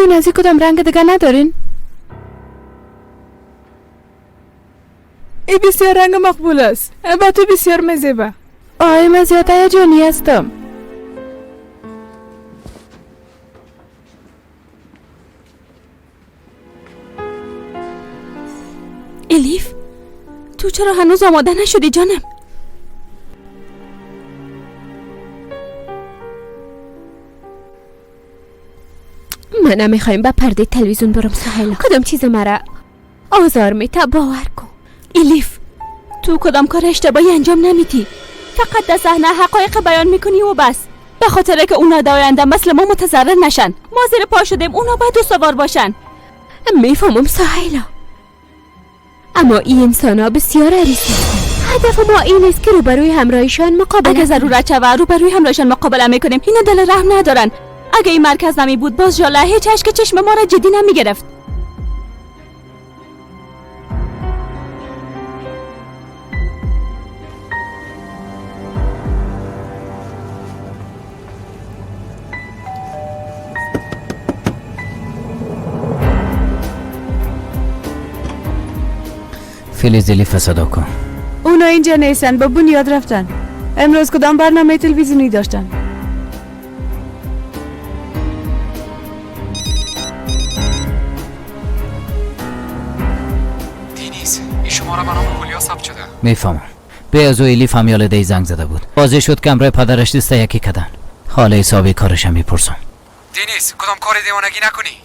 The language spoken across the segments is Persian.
غیر از کدام رنگ دیگه ندارین؟ ای بسیار رنگ مقبول است. با تو بسیار مزیبه. آی من زیاد هیجانی هستم. الیف تو چرا هنوز آماده نشدی جانم؟ من نمیخوایم به پرده تلویزیون برم سهیلا. کدام چیز مرا آزار میته باور کن. الیف تو کدام کار اشتباهی انجام نمیدی، فقط در صحنه حقایق بیان میکنی و بس. به خاطر که اونا در آینده مثل ما متضرر نشن. ما زیر پا شدیم، اونا باید سوار باشن. میفهمم سهیلا، اما این انسان ها بسیار حریص هستند. هدف ما این است که روبروی همراهیشان مقابله، اگه ضرورت شود روبروی همراهیشان مقابله میکنیم. اینا دل رحم ندارن. اگه این مرکز نمی بود باز ژاله هیچ اشک چشم ما را جدی نمی گرفت. فیلیز الیف صدا کن. اونا اینجا نیستن، با بنیاد رفتن. امروز کدام برنامه تلویزیونی داشتن؟ دینیز این شماره به نام هولیا ثبت شده. میفهمم. به از او الیف هم یالده زنگ زده بود. واضح شد که امرای پدرش دست یکی کردن. حال حسابی کارش هم میپرسم. دینیز کدام کار دیوانگی نکنی.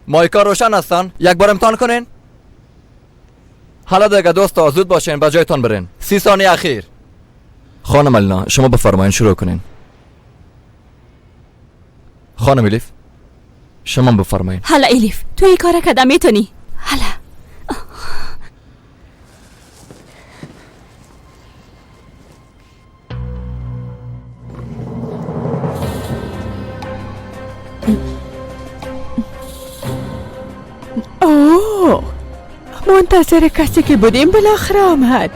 مایکا روشن هستن؟ یک بار امتحان کنین. حالا دیگه دوستا زود باشین به جایتان برین. 30 ثانیه اخیر. خانم الینا شما بفرمایین شروع کنین. خانم الیف شما بفرمایین. حالا الیف تو این کار کردم میتونی. حالا اوه منتظر کسی که بودیم بالاخره آمد.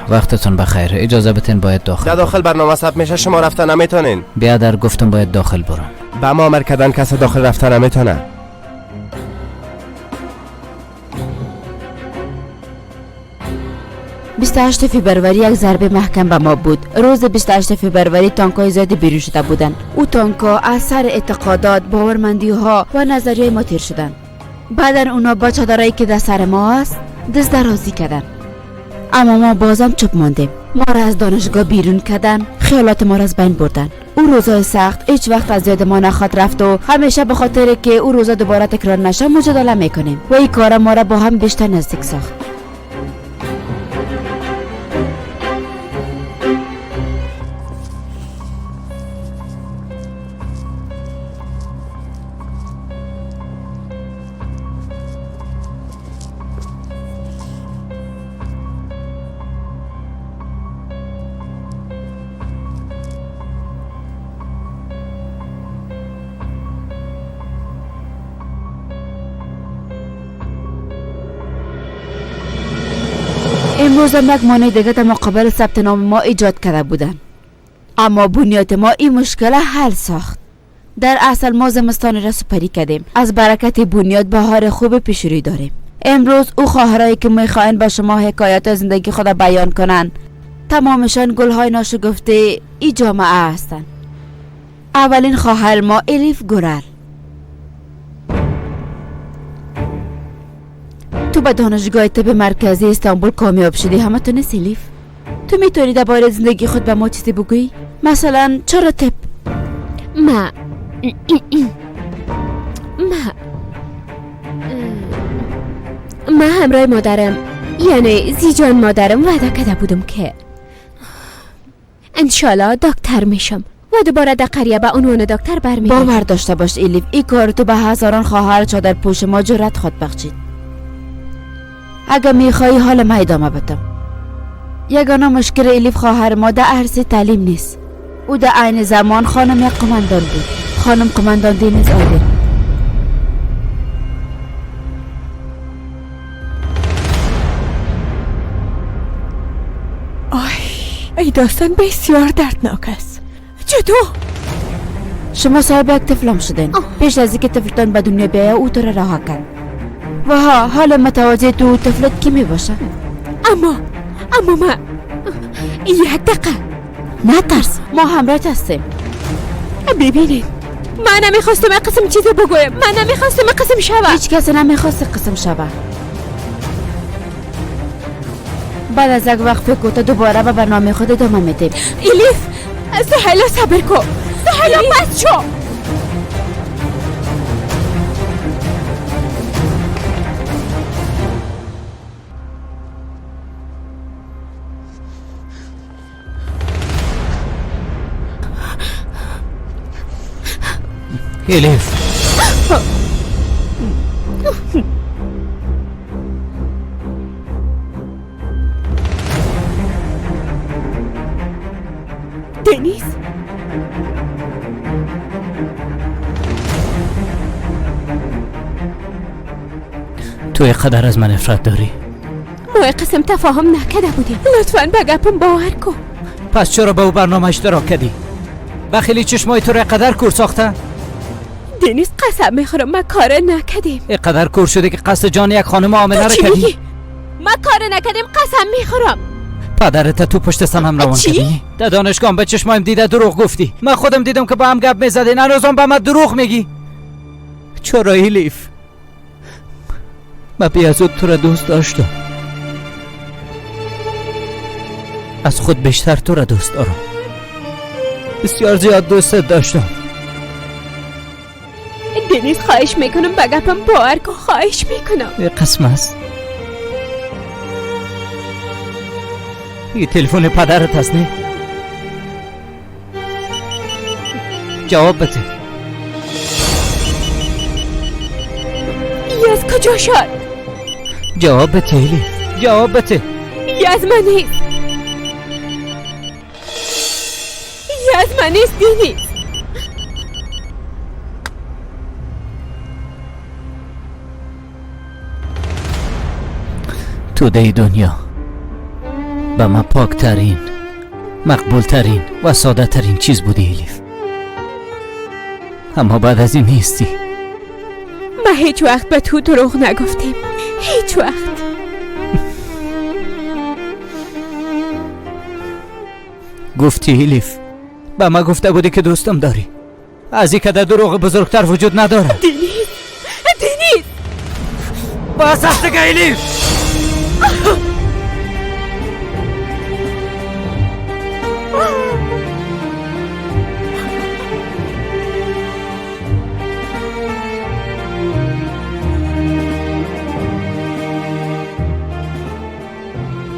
وقتتون بخیر. اجازه بتین باید داخل. در داخل برنامه ثبت میشه، شما رفتن نمیتونین. بیادر گفتم باید داخل برم. به ما امر کردن کسی داخل رفتن نمیتونه. بیست و 8 فبروری یک ضربه محکم به ما بود. روز 28 فبروری تانک‌های زیادی بیرون شده بودند. او تانک‌ها از سر اعتقادات، باورمندی‌ها و نظریه ما تیر شدند. بعدا اونا با چادرایی که در سر ما است دست درازی کردند. اما ما بازم چپ ماندیم. ما را از دانشگاه بیرون کردن، خیالات ما را از بین بردن. او روزای سخت هیچ وقت از یاد ما نخواد رفت و همیشه به خاطر که او روزا دوباره تکرار نشه مجادله میکنیم و این کار ما را با هم بیشتر نزدیک ساخت. امروز هم یک مانع دیگه در مقابل ثبت نام ما ایجاد کرده بودن، اما بنیاد ما این مشکل حل ساخت. در اصل ما زمستان را سپری کردیم. از برکت بنیاد بهار خوب پیش روی داریم. امروز او خواهرایی که میخواهند به شما حکایت زندگی خود بیان کنند، تمامشان گلهای ناشگفته ای جامعه هستند. اولین خواهر ما الیف گورل. تو به دانشگاه طب مرکزی استانبول کامیاب شدی، همه تو نیست الیف؟ تو میتونی درباره زندگی خود به ما چیزی بگویی؟ مثلا چرا طب؟ ما ما همراه مادرم، یعنی زیجان مادرم، وعده کرده بودم که انشالله دکتر میشم و دوباره در قریه به عنوان دکتر برمیگردم. باور داشته باش الیف، این کار تو به هزاران خواهر چادر پوش ما جرأت خود بخشید. اگه میخوایی حال ما ادامه بدم. یگانه مشکل الیف خواهر ما در عرصه تعلیم نیست. او در عین زمان خانم یک قماندان بود. خانم قماندان دینیز آیدن. آی ای این داستان بسیار دردناک است. چطور؟ شما صاحب یک طفلم شدین. پیش از اینکه طفلتان به دنیا بیاید او تو را رها کرد. و ها حالا متوجه تو طفلت کی می باشه؟ اما ما یک دقیقه نترس، ما همراه هستیم. ببینید من نمیخواستم قسم چیز بگویم، من نمیخواستم قسم شوه. هیچ کس نمیخواست قسم شوه. بعد از یک وقفه کوتاه دوباره به برنامه خود ادامه میدیم. الیف، سهیلا صبر کن، سهیلا بس شو. الیف، دنیز، تو اینقدر از من نفرت داری؟ ما قسم تفاهم نکرده بودیم. لطفاً به گپم باور کن. پس چرا به او برنامه اشتراک کردی؟ بخیلی چشمای تو را قدر کور ساخته؟ دنیز قسم میخورم ما کار نکردیم. اینقدر کور شده که قصد جان یک خانم عامله را کردی؟ ما کار نکردیم، قسم میخورم. پدرت تو پشت سنم روان کردی؟ در دانشگاه به چشمایم دیده دروغ گفتی. من خودم دیدم که با هم گپ میزدین، هنوزم به من دروغ میگی. چرا الیف؟ من بی از تو را دوست داشتم، از خود بیشتر تو را دوست دارم، بسیار زیاد دوستت داشتم. دنیز خواهش میکنم به گپم باور کن، خواهش میکنم. یه قسم است. یه تلفن پدرت هست نه؟ جواب بده. ای از کجا شد؟ جواب بده الیف، جواب بده. ای از من نیست، ای از من نیست دنیز. تو دی دنیا به من پاکترین، مقبولترین و ساده ترین چیز بودی الیف، اما بعد از این نیستی. ما هیچ وقت به تو دروغ نگفتیم، هیچ وقت. گفتی الیف، به من گفته بودی که دوستم داری. از این که در دروغ بزرگتر وجود نداره. دنیز، دنیز، بس است دیگه الیف.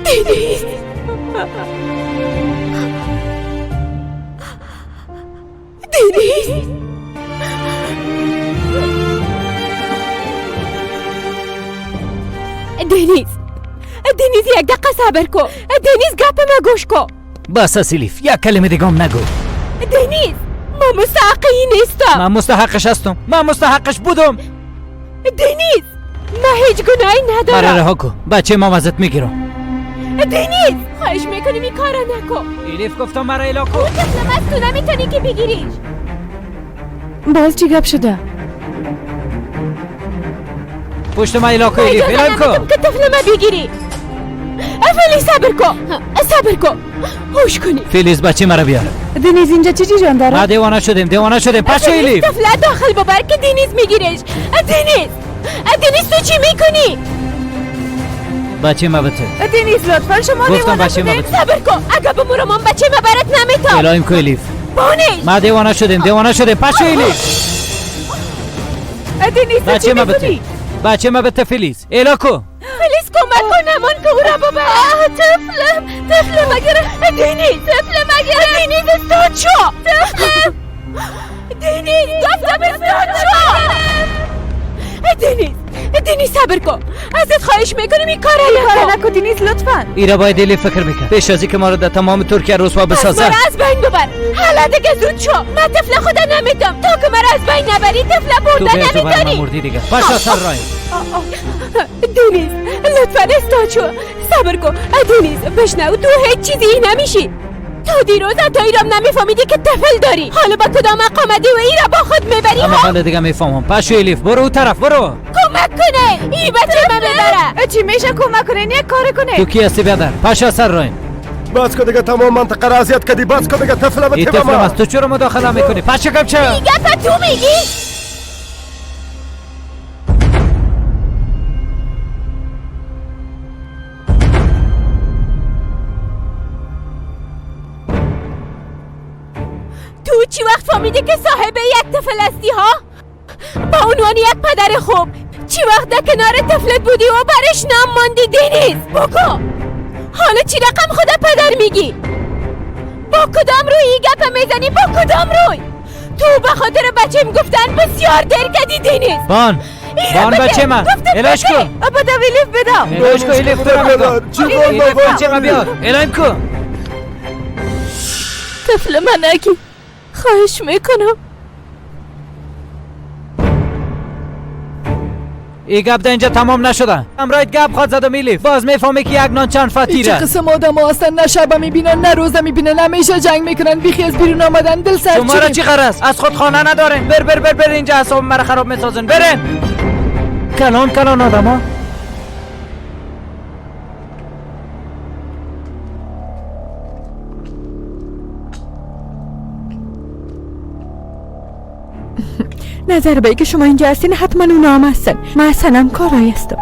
دنیز، دنیز، دنیز، دنیز یک دقیقه صبر کن. دنیز گپ ما گوش کن. بس است الیف، یک کلمه دیگه هم نگو. دنیز ما مستحق این نیستم. من مستحقش هستم، من مستحقش بودم. دنیز ما هیچ گناهی ندارم. مرا رها کن، بچه ما ازت میگیرم. دنیز خواهش میکنم این کارا نکن. الیف گفتم مرا الا کن. اون طفلم از تو نمیتونی که بگیریش. باز چی گپ شده؟ پشت من الا کن الیف، الا کن که طفل ما بگیری. فلیز صبر کن، صبر کن، هوش کنی. فلیز بچه مرا بیار. دنیز اینجا چی جان داره؟ ما دیوانه شدیم، دیوانه شدیم. پس الیف طفل داخل ببر که دنیز میگیرش. دنیز، دنیز تو چی میکنی؟ بچه ما بده. دنیز لطفا شما دیوانه شدیم. صبر کن، اگه بمورم من بچه ما برات نمیتم. الهیم کو الیف. بانش. ما دیوانه شدیم، دیوانه شدیم. پس الیف. دنیز تو چی میکنی؟ بچه ما بده فلیز. الا کو. فلیز کمک کن نمان که او را ببر. طفلم، طفلم اگر دنیز، طفلم اگر دنیز استاد شو. طفلم دنیز گفتم استاد شو. دنیز، دنیز صبر کن، ازت خواهش میکنم این کار نکن. دنیز لطفا. ایرا باید دلی فکر میکرد پیش از اینکه ما رو در تمام ترکیه رسوا بسازه. مرا از بین ببر. حالا دیگه زود شو، من طفل خدا نمیدم تا که مرا از بین نبری. طفل برده نمیدانی. مردی دیگه. پاشا سر راه. دنیز لطفا استاد شو، صبر کن. دنیز بشنو، تو هیچ چیزی نمیشی. تو دیروز حتی ایرام نمیفهمیدی که طفل داری، حالا با کدام حق آمدی و ایرا با خود میبری؟ اما حالا دیگه میفهمم. پاشو الیف، برو او طرف، برو. کمک کنه این بچه من ببره. چی میشه کمک کنه؟ یک کار کنه. تو کی هستی بیادر؟ پاشو سر رایم. بس که دیگه تمام منطقه را اذیت کردی، بس که دیگه طفل این طفل از تو چرا مداخله میکنی؟ پاشو کم چه؟ میگه تو میگی؟ تو چی وقت فهمیدی که صاحب یک طفل هستی ها؟ با عنوان یک پدر خوب چی وقت در کنار طفلت بودی و برش نام ماندی؟ دینیز بگو حالا چی رقم خدا پدر میگی؟ با کدام روی گپ میزنی؟ با کدام روی؟ تو به خاطر بچه گفتن بسیار دیر کردی دینیز. بان بان بچه من الاش کو بده، الیف بده، الاش کو، الیف تو را میگم بچه من بیار، الایم کو طفل من نگی، خواهش میکنم. ای گپ در اینجا تمام نشده. امرایت گپ خواد زدم الیف، باز میفهمی که یک نان چند فتیره. چه قسم آدم ها هستن، نه شب میبینن نه روزه میبینن، همیشه جنگ میکنن، بیخی از بیرون آمدن دل سرد. شما را چی غرض؟ از خود خانه ندارین. بر بر بر بر اینجا اعصاب مرا خراب میسازن. برین کلان کلان آدم ها. نظر به که شما اینجا هستین حتما اونا هم هستن. من اصلا کارایی هستم.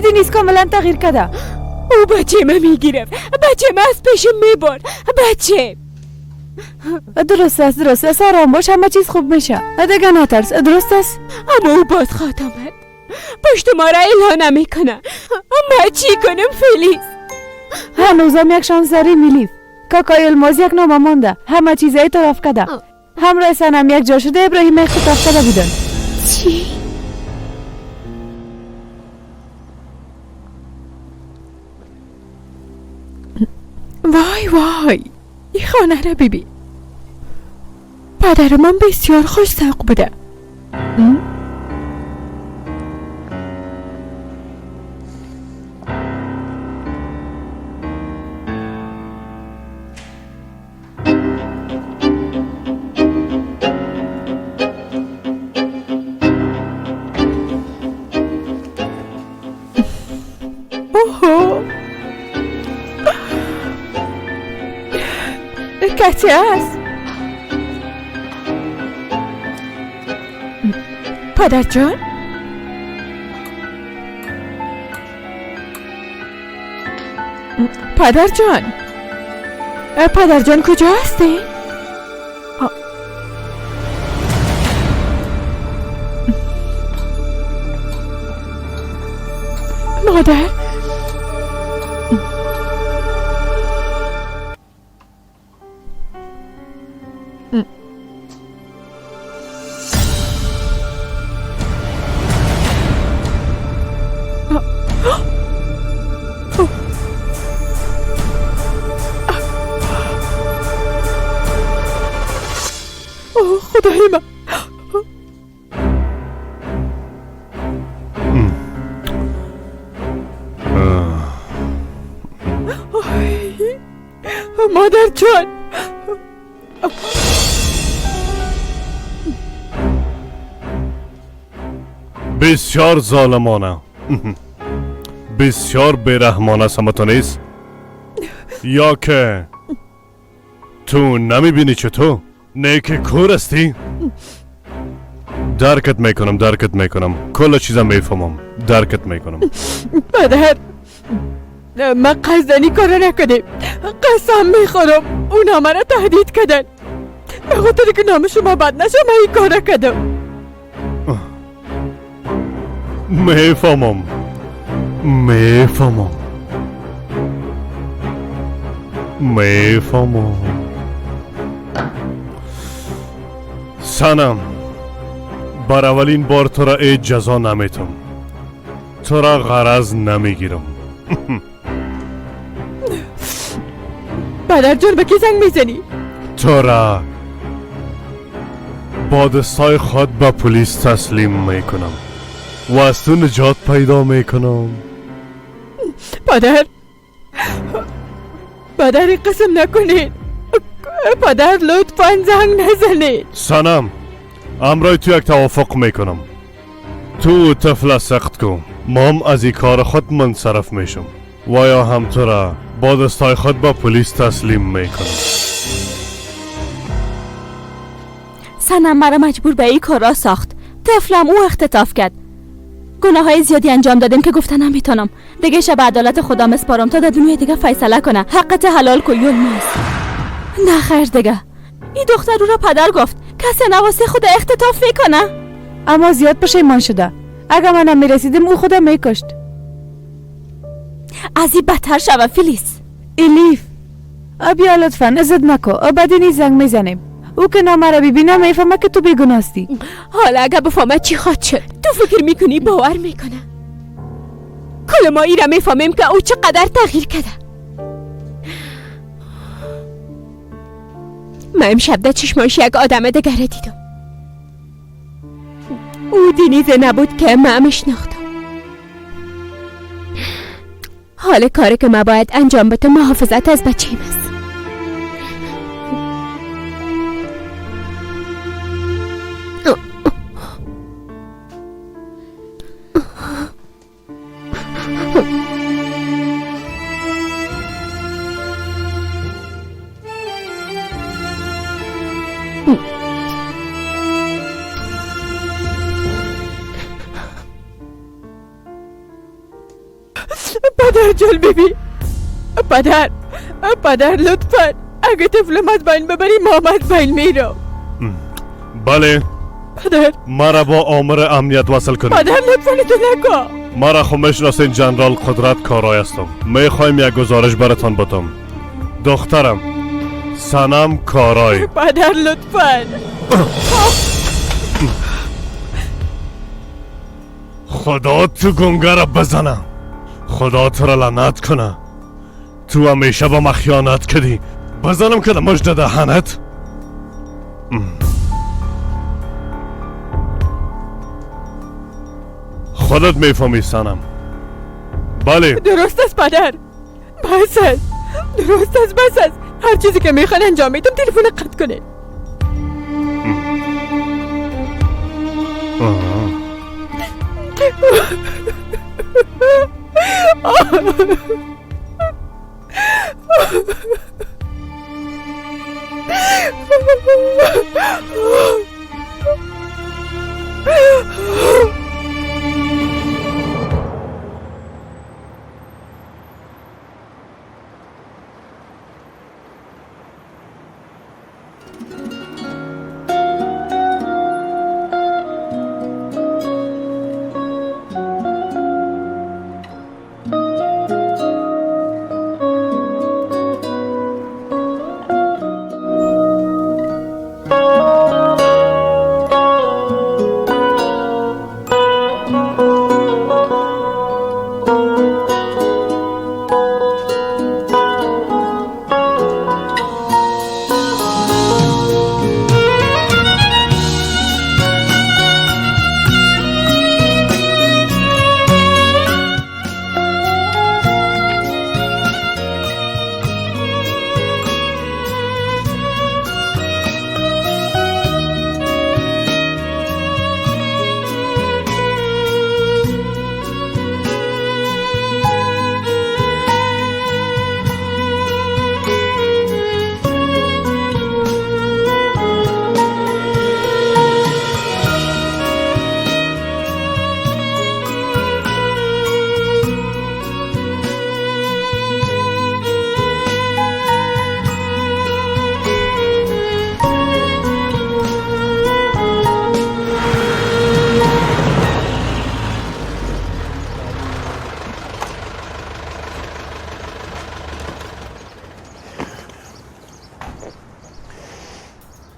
دینیز کاملا تغییر کرده. او بچه من میگیرم، بچه من از پیش میبرد. بچه درست است، درست است، آرام باش، همه چیز خوب میشه، دیگه نترس، درست است. اما او باز خواهد آمد، پشت ما را اعلان نمیکنه. ما چی کنم فلیز؟ هنوزم یک شانس داریم الیف. کاکای الماز یک نامه مانده، همه چیز اعتراف کرده. همراه سنم یک جا شده، ابراهیم اختطاف کرده بودن. چی؟ وای وای، این خانه را ببین. پدر من بسیار خوش ذوق بوده. کسی هست؟ پدر جان؟ پدر جان، پدر جان کجا هستی؟ مادر، خدای من. مادر جان، بسیار ظالمانه، بسیار بی‌رحمانه سمتون نیست؟ یا که تو نمیبینی چطور؟ نه که کور هستی؟ درکت میکنم، درکت میکنم، کل چیزم میفهمم، درکت میکنم. پدر، من قصدنی کارو نکنیم، قسم میخورم اونا مرا تهدید کردن، به خاطر که نام شما بد نشه من این کارو کردم. میفهمم، میفهمم، میفهمم. سنم، بر اولین بار تو را اجازه نمیتم، تو را غرض نمیگیرم. پدر جان به کی زنگ میزنی؟ تو را با دستای خود به پلیس تسلیم میکنم و از تو نجات پیدا میکنم. پدر، پدر قسم نکنید. پدر لطفا زنگ نزنید. سنم، امرای تو یک توافق میکنم. تو طفل سخت کن، مام از این کار خود منصرف میشم و یا هم تو را با دستای خود با پلیس تسلیم میکنم. سنم مرا مجبور به این کارا ساخت. طفلم او اختطاف کرد. گناه های زیادی انجام دادیم که گفتن نمیتونم. دیگه شب عدالت خدا مسپارم تا در دنیای دیگه فیصله کنه. حقت حلال کو یلماز. نه خیر دیگه، این دختر او را پدر گفت کسی نواسه خود اختطاف کنه. اما زیاد پشیمان شده. اگه منم میرسیدم او خودم میکشت. از این بدتر شوه فیلیس. الیف بیا لطفا ازد نکو. بعدی زنگ میزنیم. او که نامه را ببینه میفهمه که تو بیگناه هستی. حالا اگه بفهمه چی خواهد شد؟ تو فکر میکنی باور میکنه؟ کل ما ای را میفهمیم که او چقدر تغییر کرده. من امشب در چشماش یک آدم دیگر دیدم. او دینیز نبود که من میشناختم. حال کاری که من باید انجام بدم محافظت از بچه‌م است. پدر جل بیبی، پدر، پدر لطفا اگه طفلم از بین ببری مام از بین میرم. بله پدر، مرا با آمر امنیت وصل کنید. پدر لطفا تو نکن. مرا خو میشناسین، جنرال قدرت کارای هستم. میخوایم یک گزارش براتان بدم. دخترم سنم کارای. پدر لطفا. خدا تو گنگه را بزنه. خدا تو را لعنت کنه. تو همیشه با ما خیانت کردی. بزنم که مژده دهنت. خودت میفهمی سنم. بله درست است پدر، بس است. درست است، بس است. هر چیزی که میخوان انجام میدم. تلفن قطع کنه.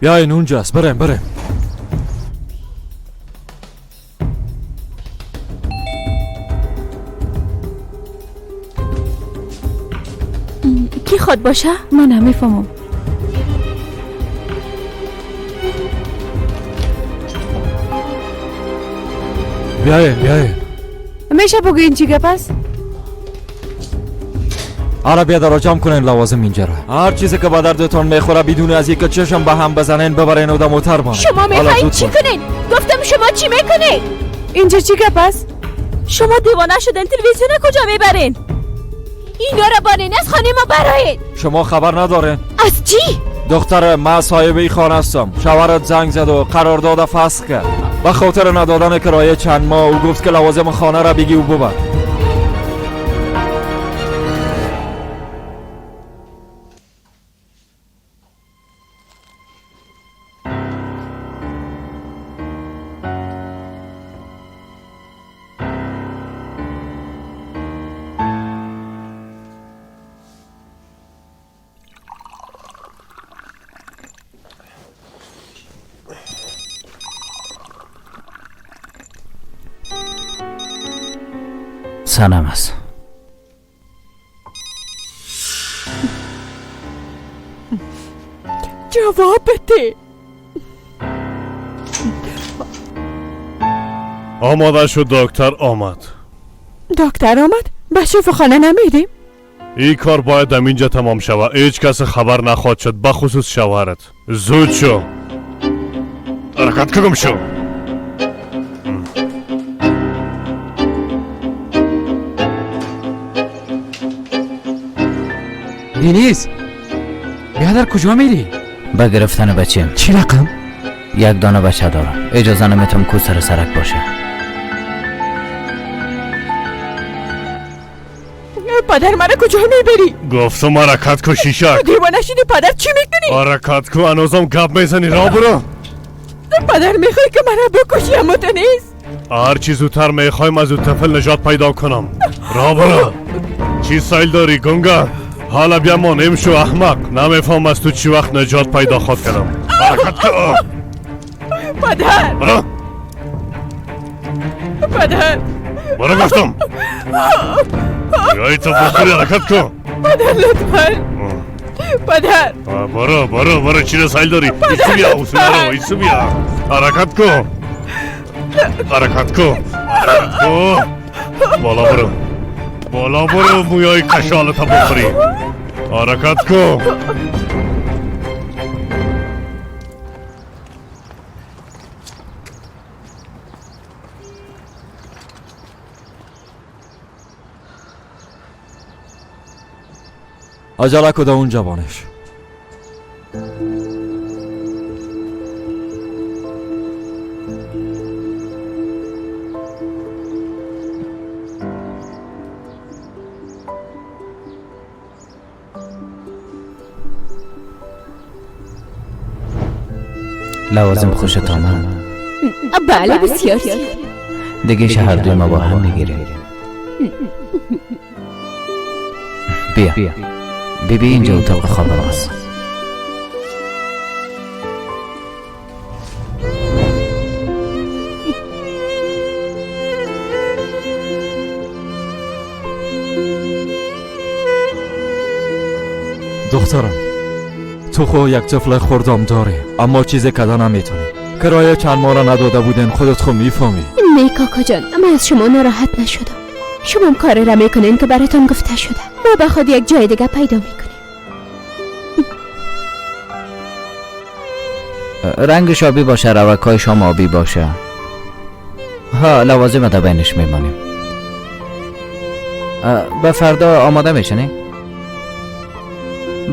بیاین اونجاست، بریم بریم. کی خود باشه؟ من نمیفهمم. بیاین بیاین. میشه بگوین چی گپ است؟ حالا بیادر جمع کنین لوازم اینجا را. هر چیزی که به دردتون میخوره بدون از اینکه چشم به هم بزنین ببرین و در موتر بانین. شما میخواین چی کنین؟ گفتم شما چی میکنین؟ اینجا چی گپ است؟ شما دیوانه شدین. تلویزیون کجا میبرین؟ اینا را بانین از خانه ما برایین. شما خبر ندارین؟ از چی؟ دختر من صاحب این خانه هستم. شوهرت زنگ زد و قرارداد فسخ کرد. به خاطر ندادن کرایه چند ماه او گفت که لوازم خانه را بگی و ببر. سنم است. جواب بده. آماده شد. دکتر آمد. دکتر آمد؟ به شفاخانه نمیدیم؟ این کار باید در اینجا تمام شود. هیچ کس خبر نخواهد شد، بخصوص شوهرت. زود شو، حرکت کن شو. دینیز بیادر کجا میری؟ به گرفتن بچیم. چی رقم؟ یک دانه بچه دارم، اجازه نمیتم کو سر سرک باشه. پدر مرا کجا میبری؟ گفتم حرکت کو شیشک. دیوانه شدی پدر، چی میکنی؟ حرکت کو، هنوزم گپ میزنی. را برو. پدر میخوای که مرا بکشی اما تو نیست. هر چی زودتر میخوایم از او طفل نجات پیدا کنم. را برو. چی سایل داری گنگا؟ حالا بیا مانیم شو احمق. نمیفهم از تو چی وقت نجات پیدا خواد کردم. حرکت کن. پدر برو. پدر برو گفتم. بیایی تو بخوری. حرکت کن. پدر لطفا. پدر برو برو برو. چی رو سایل داری؟ ایسو بیا، ایسو برو، ایسو بیا. حرکت کن، حرکت کن، حرکت کن. بالا برو، بالا برو. مویای کشالت بخوری. حرکت کن. عجله کده اون جوانش. لوازم خوشت آمد؟ بله بسیار. دیگه شهر دوی ما با هم میگیریم. بیا بی بی اینجا اتاق خواب ماست. دخترم تو خو یک طفل خوردم داری، اما چیز کدا نمیتونی. کرایه چند ماه را نداده بودین، خودت خو میفهمی. نه کاکا جان، من از شما ناراحت نشدم. شما هم کاری را میکنین که براتون گفته شده. ما به خود یک جای دیگه پیدا میکنیم. رنگش آبی باشه، روکای شام آبی باشه. ها لوازم در بینش میمانیم. به فردا آماده میشنی؟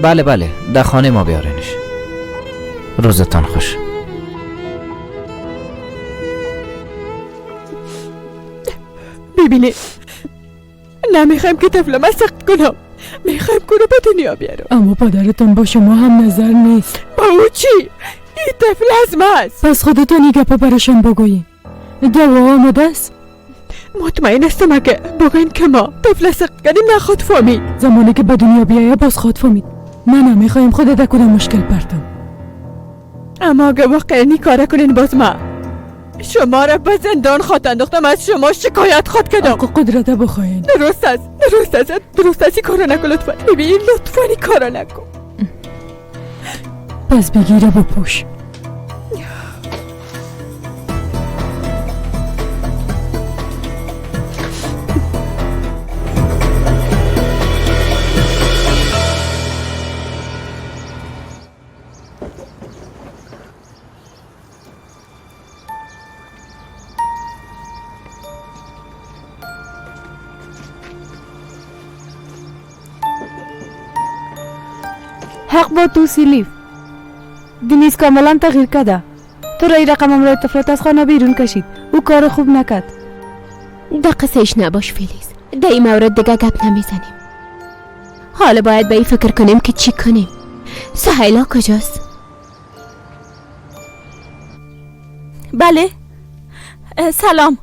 بله بله، در خانه ما بیارینش. روزتان خوش. ببینید، نمیخوایم که طفل ما سقط کنم، میخوایم که رو به دنیا بیارم. اما پدرتان با شما هم نظر نیست. با او چی؟ این طفل از ما است. پس خودتان این گپا براشان بگویین. دوا آماده است؟ مطمئن هستم اگه بگوین که ما طفل سقط کردیم نخواد فهمید. زمانی که به دنیا بیایه باز خود فهمید. ما نمیخوایم خود در کدام مشکل پرتم. اما اگه واقعا این کاره کنین باز ما شما را به زندان خواهد انداختم، از شما شکایت خواهد کردم. آقا قدرت بخواین. درست است، درست است، درست است. این کارو نکن لطفا. ببین لطفا این کارو نکن. پس بگیره بپوش. حق با تو سیلیف. دنیز کاملا تغییر کرده. تو را این رقم امرای طفلت از خانه بیرون کشید. او کار خوب نکرد. ده قصهش نباش فیلیز. ده این مورد دیگه گپ نمیزنیم. حالا باید به این فکر کنیم که چی کنیم. سهیلا کجاست؟ بله. سلام،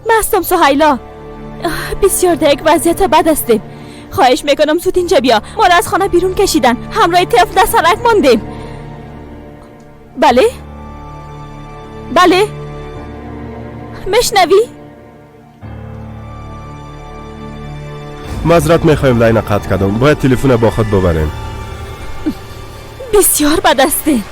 من هستم سهیلا. بسیار در یک وضعیت بد هستیم. خواهش میکنم زود اینجا بیا. ما را از خانه بیرون کشیدن. همراه طفل در سرک ماندیم. بله بله، میشنوی؟ معذرت میخوایم line قطع کردم. باید تلفن با خود ببریم. بسیار بد هستیم.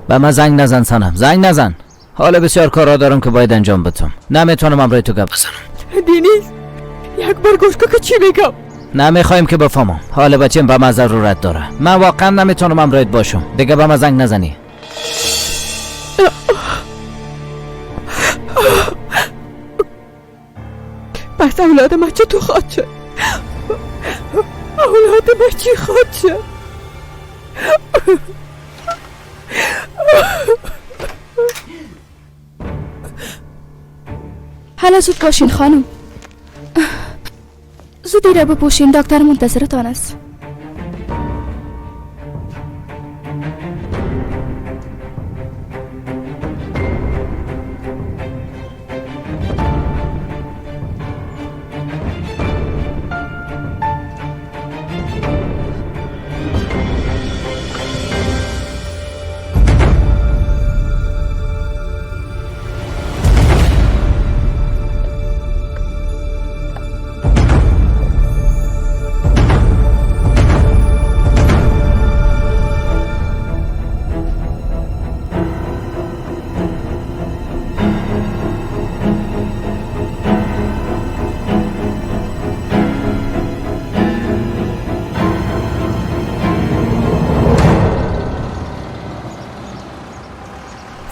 به من زنگ نزن سنم، زنگ نزن. حالا بسیار کارا دارم که باید انجام بدم. نمیتونم امرای تو گپ بزنم. دینیز یک بار گوش کن که چی میگم. نمیخوایم که بفهمم. حالا بچم به من ضرورت داره. من واقعا نمیتونم امرایت باشم. دیگه به من زنگ نزنی. پس اولاد من چه تو خواهد شد؟ اولاد من چی خواهد شد؟ حالا زود باشین خانم. زودی را بپوشین، دکتر منتظرتان است.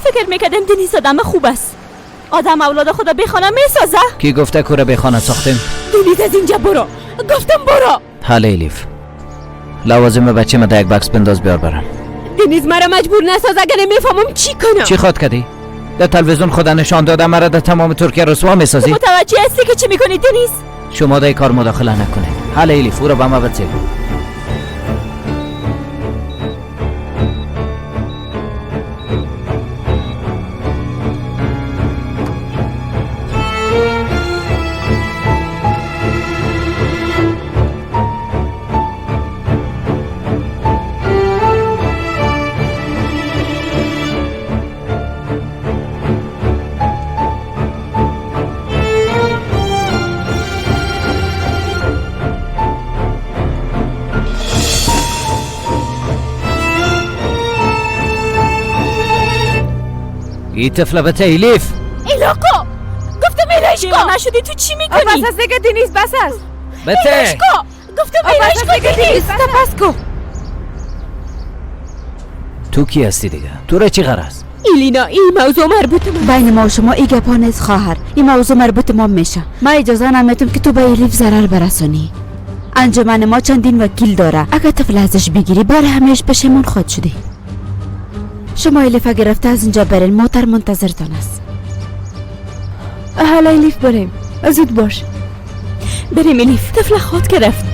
فکر میکردم دنیز آدم خوب است. آدم اولاد خدا به خانه میسازه. کی گفته کوره به خانه ساختیم؟ دنیز از اینجا برو. گفتم برو. حالا الیف، لوازم بچه ما در یک بکس بنداز بیار برم. دنیز مرا مجبور نساز، اگر نمیفهمم چی کنم. چی خواد کردی؟ در تلویزیون خدا نشان داده مرا در تمام ترکیه رسوا میسازی؟ متوجه هستی که چی میکنی دنیز؟ شما در کار مداخله نکنید. حالا الیف، او را به ما بده. ای طفله بته الیف. ایلاکو گفتم ایلاشکو. نشدی تو چی میکنی؟ بس است دیگه دنیز، بس است. بته ایلاشکو گفتم ایلاشکو دنیز. بس کو. تو کی هستی دیگه؟ تو را چی غرض؟ ایلینا این موضوع مربوط ما بین ما و شما ای گپا نیست خواهر. این موضوع مربوط ما میشه. ما اجازه نمیتم که تو به الیف ضرر برسونی. انجمن ما چندین وکیل داره. اگه طفل ازش بگیری بر همیش پشیمان خواهد شدی. شما الیف گرفته از اینجا برین، موتر منتظرتان است. حالا الیف بریم، زود باش. بریم الیف، طفل خود گرفت.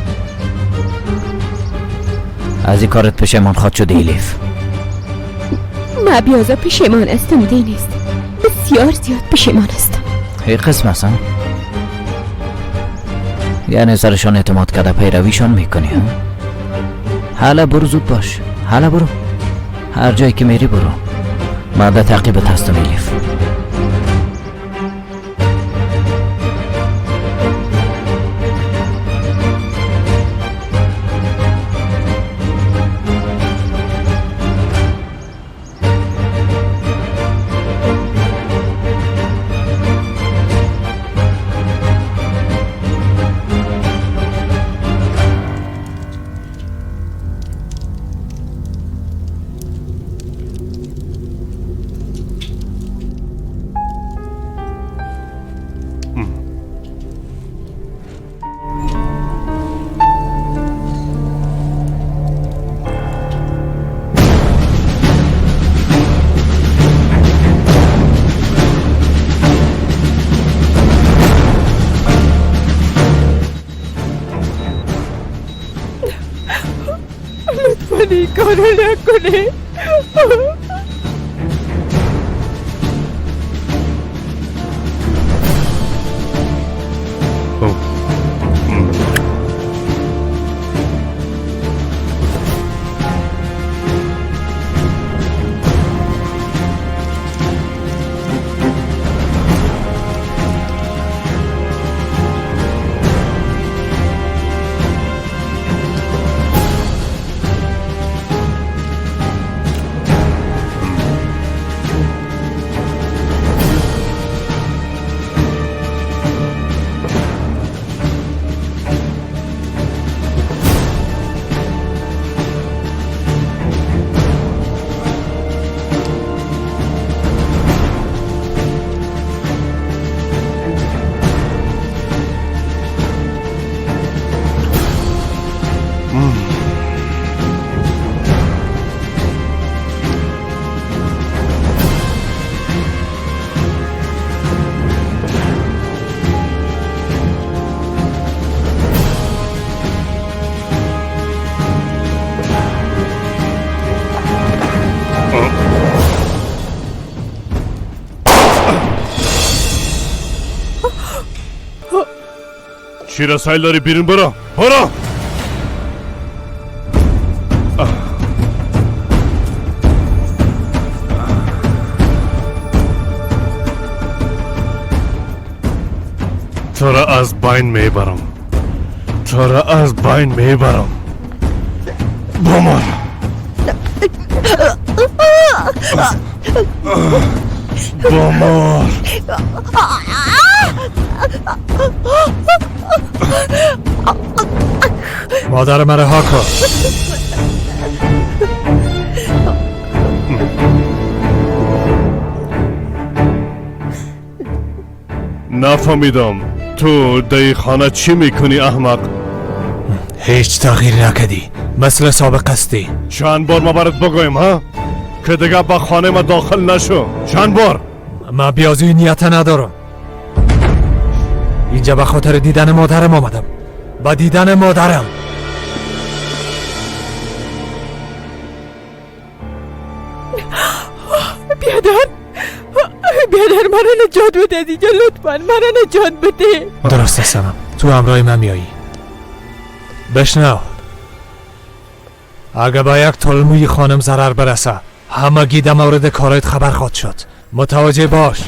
از این کارت پشیمان خواهد شد الیف. ما بیازا پشیمان هستم دینیست، بسیار زیاد پشیمان هستم. ای قسم هستم؟ یعنی سرشان اعتماد کرده پیرویشان میکنی ها؟ حالا برو زود باش، حالا برو هر جایی که میری برو. من در تعقیبت هستم الیف. این کارو نکنه. چی رسایل داری؟ بیرون برو، برو. تو را از بین میبرم، تو را از بین میبرم. بمار. بمار. مادر مرا ها کن. نفهمیدم تو در خانه چی میکنی احمق؟ هیچ تغییر نکردی، مثل سابق هستی. چند بار ما برات بگویم ها که دیگه به خانه ما داخل نشو؟ چند بار؟ ما بیازوی نیت ندارم. اینجا به خاطر دیدن مادرم آمدم، با دیدن مادرم. بیادر، بیادر مرا نجات بده از اینجا، لطفا مرا نجات بده. درست هستم، تو همراه من میایی. بشنو، اگه با یک تلموی خانم ضرر برسه همگی در مورد کارایت خبر خواهد شد. متوجه باش.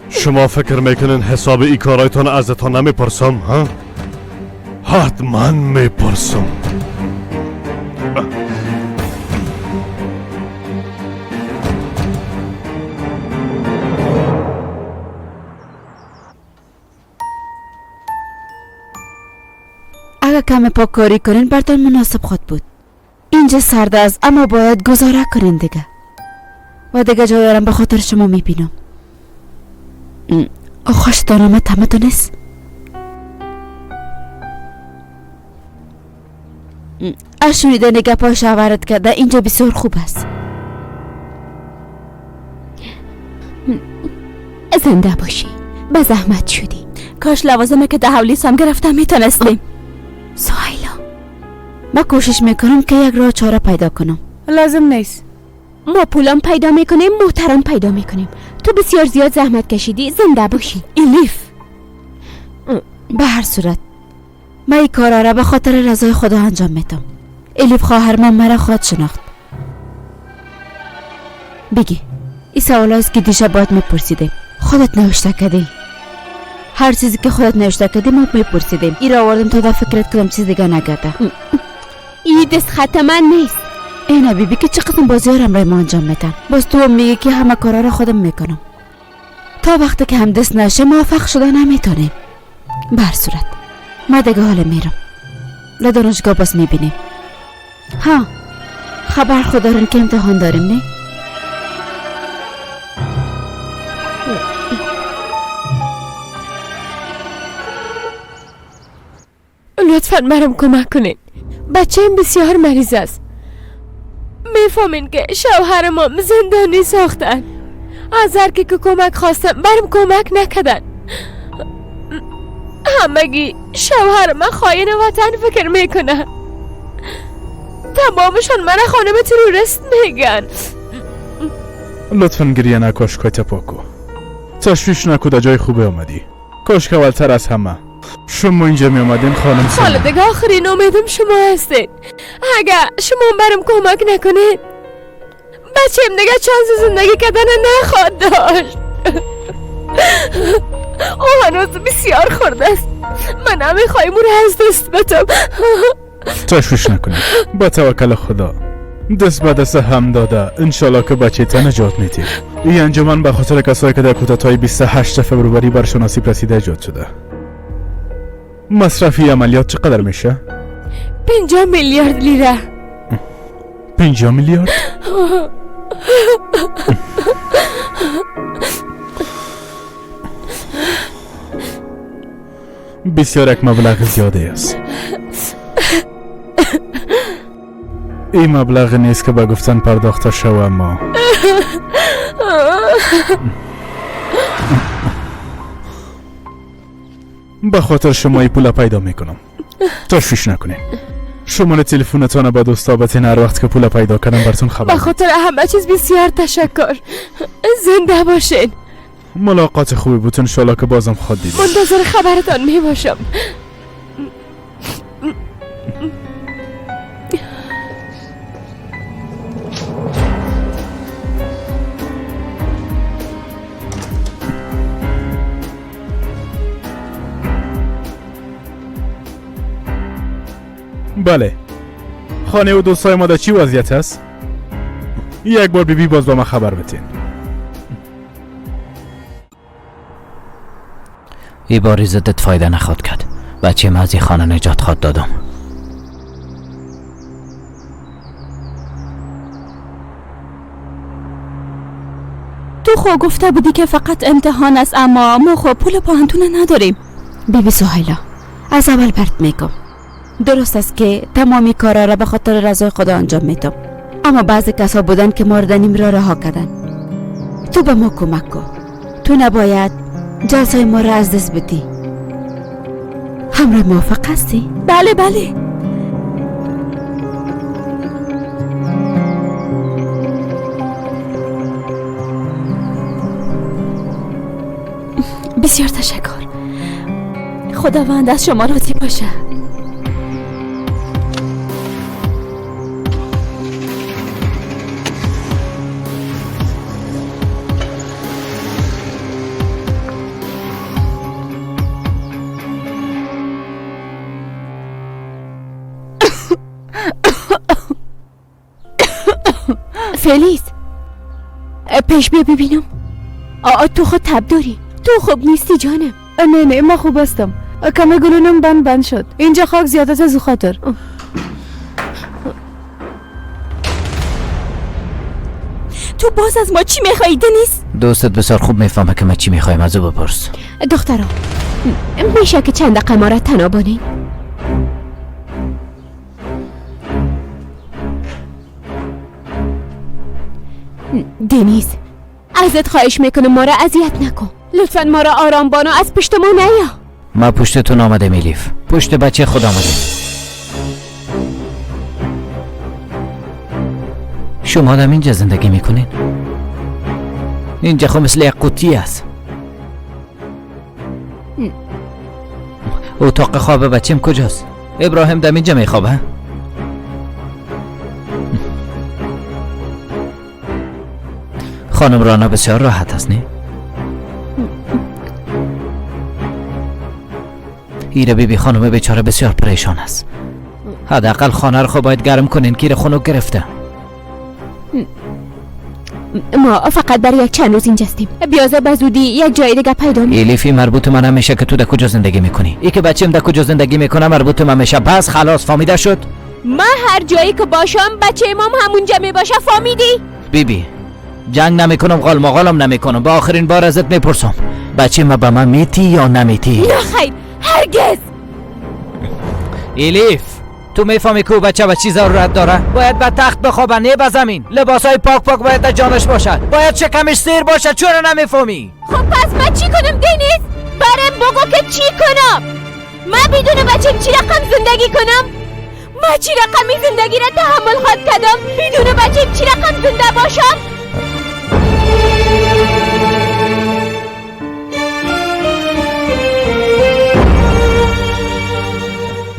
شما فکر میکنین حساب ای کارایتان ازتان نمیپرسم ها؟ حتما میپرسم. اگر کم پاککاری کنین برتان مناسب خود بود. اینجا سرد است اما باید گزاره کنین دیگه. و دیگه جایارم به خاطر شما میبینم. خوشتان آمد همتون است. از شنیدن گپای شوهرت کرده اینجا بسیار خوب است. زنده باشی، به زحمت شدی. کاش لوازمه که در حولی سام گرفتم میتونستیم. سهیلا، ما کوشش میکنم که یک راه چاره پیدا کنم. لازم نیست. ما پولم پیدا میکنیم، محترم پیدا میکنیم. تو بسیار زیاد زحمت کشیدی، زنده باشی. الیف، به هر صورت من این کارا را به خاطر رضای خدا انجام میدم. الیف خواهر من مرا خواهد شناخت. بگی این سوال است که دیشب باید میپرسیدیم. خودت نوشته کردی. هر چیزی که خودت نوشته کردی ما میپرسیدیم. این را آوردم تا در فکرت کدام چیز دیگه نگرده. این دست خط من نیست. اینا بیبی که چه قسم بازی ها را ما انجام میدن. باز تو میگی که همه کارا را خودم میکنم. تا وقتی که هم دست نشه موفق شده نمیتونیم. به هر صورت من دیگه حال میرم. لدانشگاه باز میبینیم. ها خبر خود دارن که امتحان داریم نه؟ لطفا مرم کمک کنین. بچه‌م بسیار مریض است. میفهمین که شوهرم زندانی ساختن. از هر کی که کمک خواستم برم کمک نکردن. همگی شوهر من خاین وطن فکر میکنه. تمامشان من خانم تروریست میگن. لطفا گریه نکن اشکایت پاکو. تشویش نکو، در جای خوبه آمدی. کاش که اولتر از همه شما اینجا می آمدین خانم سلام. حالا دیگه آخرین امیدم شما هستین. اگه شما برم کمک نکنید بچه‌م دیگه چانس زندگی کردن نخواد داشت. او هنوز بسیار خورده است. من نمیخوایم او را از دست بدم. تشویش نکنید، با توکل خدا دست به دست هم داده انشالله که بچه تا نجات میدیم. این انجمن به خاطر کسایی که در کودتای 28 فوریه برشان آسیب رسیده ایجاد شده. مصرفی عملیات چقدر میشه؟ 50 میلیارد لیره. 50 میلیارد؟ بسیار یک مبلغ زیاده است. این مبلغ نیست که به گفتن پرداخته شوه، اما به خاطر شما این پول پیدا میکنم. تشویش نکنین. شماره تلفنتان به دوستا بتین، هر وقت که پول پیدا کردم براتون خبر. به خاطر همه چیز بسیار تشکر. زنده باشین. ملاقات خوبی بود، انشالله که بازم خواهد دید. منتظر خبرتان می باشم. بله، خانه و دوستای ما در چی وضعیت است؟ یک بار بیبی باز با ما خبر بتین. ای باری زدت فایده نخواد کرد. بچه ما از این خانه نجات خواد دادم. تو خو گفته بودی که فقط امتحان است، اما ما خو پول پاهنتون نداریم. بیبی سهیلا، از اول برت میگم، درست است که تمامی کارا را به خاطر رضای خدا انجام میدم، اما بعضی کسا بودن که ما را رها کردن. تو به ما کمک کن. تو نباید جلسه ما را از دست بدی. همراه موافق هستی؟ بله بله. بسیار تشکر. خداوند از شما راضی باشه. فلیز پیش بیا ببینم. تو خود تب داری، تو خوب نیستی جانم. نه نه، ما خوب هستم. کمی گلونم بند شد. اینجا خاک زیاد است از خاطر. تو باز از ما چی میخوایی دنیز؟ دوستت بسیار خوب میفهمه که ما چی میخوایم، از او بپرس. دخترم میشه که چند دقیقه ما را تنها بانین؟ دنیز ازت خواهش میکنم ما را اذیت نکن. لطفا ما را آرام بانو، از پشت ما نیا. ما پشت تو آمده میلیف، پشت بچه خود آمده. شما در اینجا زندگی میکنین؟ اینجا خب مثل یک قوطی است. اتاق خواب بچیم کجاست؟ ابراهیم در اینجا میخوابه؟ خانم رانا بسیار راحت است نه؟ ایره بیبی خانم بیچاره بسیار پریشان است. حداقل خانه رو خب باید گرم کنین که خونو گرفته. ما فقط برای یک چند روز اینجا هستیم. بیازه به زودی یک جای دیگه پیدا می‌کنیم. الیفی مربوط من همیشه که تو در کجا زندگی میکنی. ای که بچیم در کجا زندگی میکنه مربوط من میشه. بس خلاص فهمیده شد. ما هر جایی که باشم بچه امام همونجا میباشه، فهمیدی؟ بیبی جنگ نمیکنم، قال مقالم نمیکنم. به آخرین بار ازت میپرسم بچه ما به من میتی یا نمیتی؟ نه خیر، هرگز. الیف تو میفهمی که بچه به چی ضرورت داره؟ باید به تخت بخوابه نه به زمین. لباسای پاک پاک باید در جانش باشد، باید شکمش سیر باشد. چرا نمیفهمی؟ خب پس من چی کنم دنیز؟ برم بگو که چی کنم؟ من بدون بچم چی رقم زندگی کنم؟ من چی رقمی زندگی را تحمل خواهد کردم؟ بدون بچه چی رقم زنده باشم؟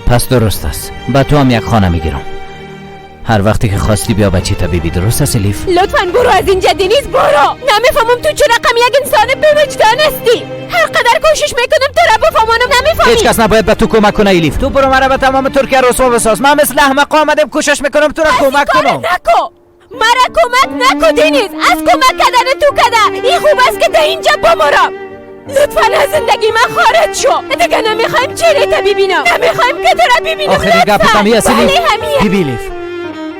پس درست است، با تو هم یک خانه میگیرم. هر وقتی که خواستی بیا بچه تا بیبی. درست است الیف؟ لطفاً برو از اینجا دنیز، برو. نمیفهمم تو چه رقم یک انسان بی‌وجدان هستی. هر قدر کوشش میکنم تو را بفهمانم نمیفهمی. هیچ کس نباید به تو کمک کنه الیف. تو برو مرا به تمام ترکیه رسوا بساز. من مثل احمق آمدم کوشش میکنم تو را کمک کنم. نکو، مرا کمک نکو دنیز. از کمک کردن تو کده این خوب است که در اینجا بمرم. لطفاً از زندگی من خارج شو. دیگه نمیخوایم چهره تا ببینم، نمیخوایم که تو را ببینم. آخری گپت همی است الیف. بیبی الیف،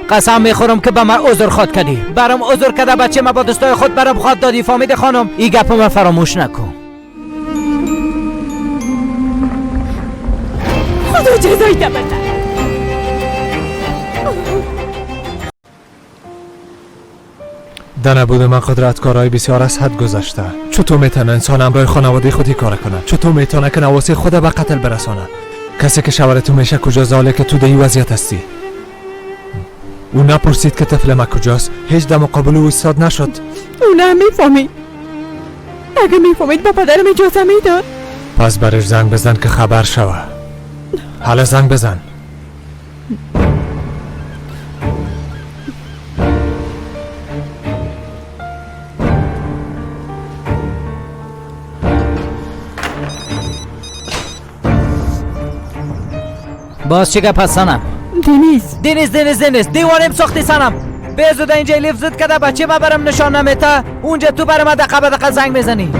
قسم میخورم که به من عذر خواد کردی. برام عذر کرده بچه ما با دستای خود برام خواد دادی. فهمیدی خانم؟ این گپ من فراموش نکن. خدا جزایی بده. در نبود من قدرت کارهای بسیار از حد گذشته. چطور میتونه انسان همراه خانواده خودی کار کنه؟ چطور میتونه که نواسی خود به قتل برسانه؟ کسی که شوهر تو میشه کجا زاله که تو در این وضعیت هستی؟ او نپرسید که طفل ما کجاست. هیچ در مقابل او ایستاد نشد. او نمیفهمید. اگه میفهمید با پدرم اجازه میداد. پس برش زنگ بزن که خبر شوه. حالا زنگ بزن. باز چه گپ هست سنم؟ دنیز دنیز دنیز دنیز دیوانم ساختی سنم. بزود اینجا الیف زد کده بچه ما برم نشان نمیته. اونجا تو برم دقیقه به دقیقه زنگ میزنی.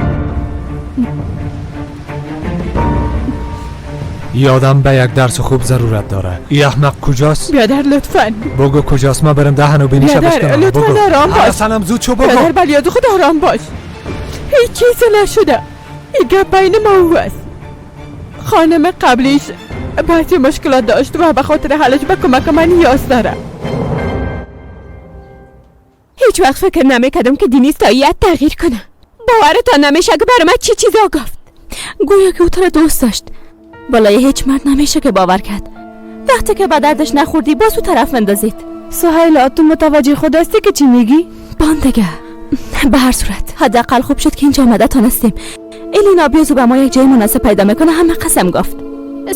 یادم به یک درس خوب ضرورت داره. ای احمق کجاست؟ بیادر لطفاً بگو کجاست. ما برم دهن و بینیشه بشکنم. لطفاً آرام باش سنم، زود چو بگو. بیادر بلیاد خود آرام باش. هیچ چیزی نشده. این گپ بین ما او است. خانم قبلیش بعضی مشکلات داشت و به خاطر حلش به کمک من نیاز داره. هیچ وقت فکر نمیکردم که دنیز تا یه تغییر کنه. باورتان نمیشه که برای من چی چیزا گفت. گویا که او تو را دوست داشت. بالای هیچ مرد نمیشه که باور کرد. وقتی که به دردش نخوردی باز او طرف اندازید. سهیلا تو متوجه خود هستی که چی میگی؟ باندگه به هر صورت حداقل خوب شد که اینجا آمده تانستیم. الینا بیازو به ما یک جای مناسب پیدا میکنه. همه قسم گفت.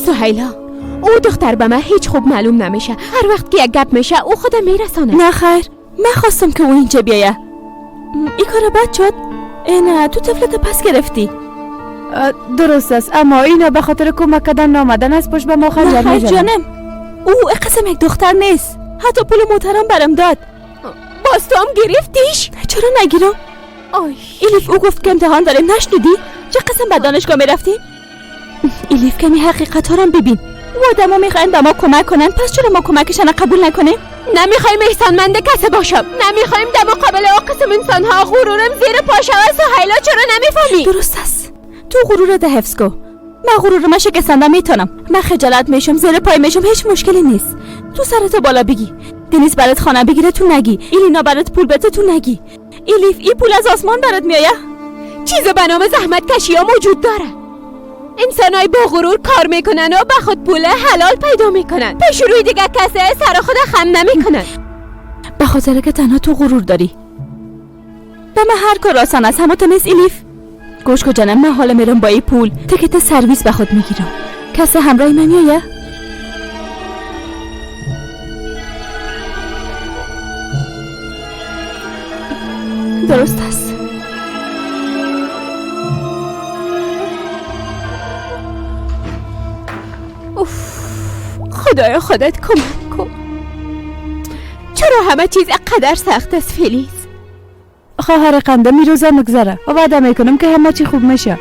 سهیلا او دختر به من هیچ خوب معلوم نمیشه. هر وقت که یک گپ میشه او خودم میرسانه. نه خیر، من خواستم که او اینجا بیایه. این کار بد شد. نه تو طفلت پس گرفتی. درست است، اما اینا به خاطر کمک کردن نامدن از پشت به ما خنجر میزنن. جانم او قسم یک دختر نیست. حتی پول موترم برم داد. باز تو هم گرفتیش؟ چرا نگیرم؟ الیف او گفت که امتحان داریم، نشنیدی؟ چه قسم به دانشگاه میرفتیم؟ الیف کمی حقیقت ها رو ببین. او آدما میخواین به ما کمک کنن، پس چرا ما کمکشان قبول نکنیم؟ نمیخوایم احسانمند کسی باشم. نمیخوایم در مقابل او قسم انسان ها غرورم زیر پا شود. سهیلا چرا نمیفهمی؟ درست است، تو غرورت حفظ کن. من غرور من شکستنده میتونم. من خجالت میشم، زیر پای میشم، هیچ مشکلی نیست. تو سرتو بالا بگی. دنیز برات خانه بگیره تو نگی. ایلینا برات پول بده تو نگی. الیف این پول از آسمان برات میآید. چیز به نام زحمت کشی ها موجود داره. انسانای با غرور کار میکنن و به خود پول حلال پیدا میکنن. پیش روی دیگه کسی سر خود خم نمیکنن. به خاطر که تنها تو غرور داری. به من هر کار آسان است، همه تو نیست الیف. گوش کن جانم، من حالا میرم با این پول تکت سرویس به خود میگیرم. کسی همراه من میآید؟ درست است. اوف خدایا خودت کمک کن. چرا همه چیز اقدر سخت است فلیز؟ خواهر قنده میروزا مگذره و وعده میکنم که همه چی خوب میشه.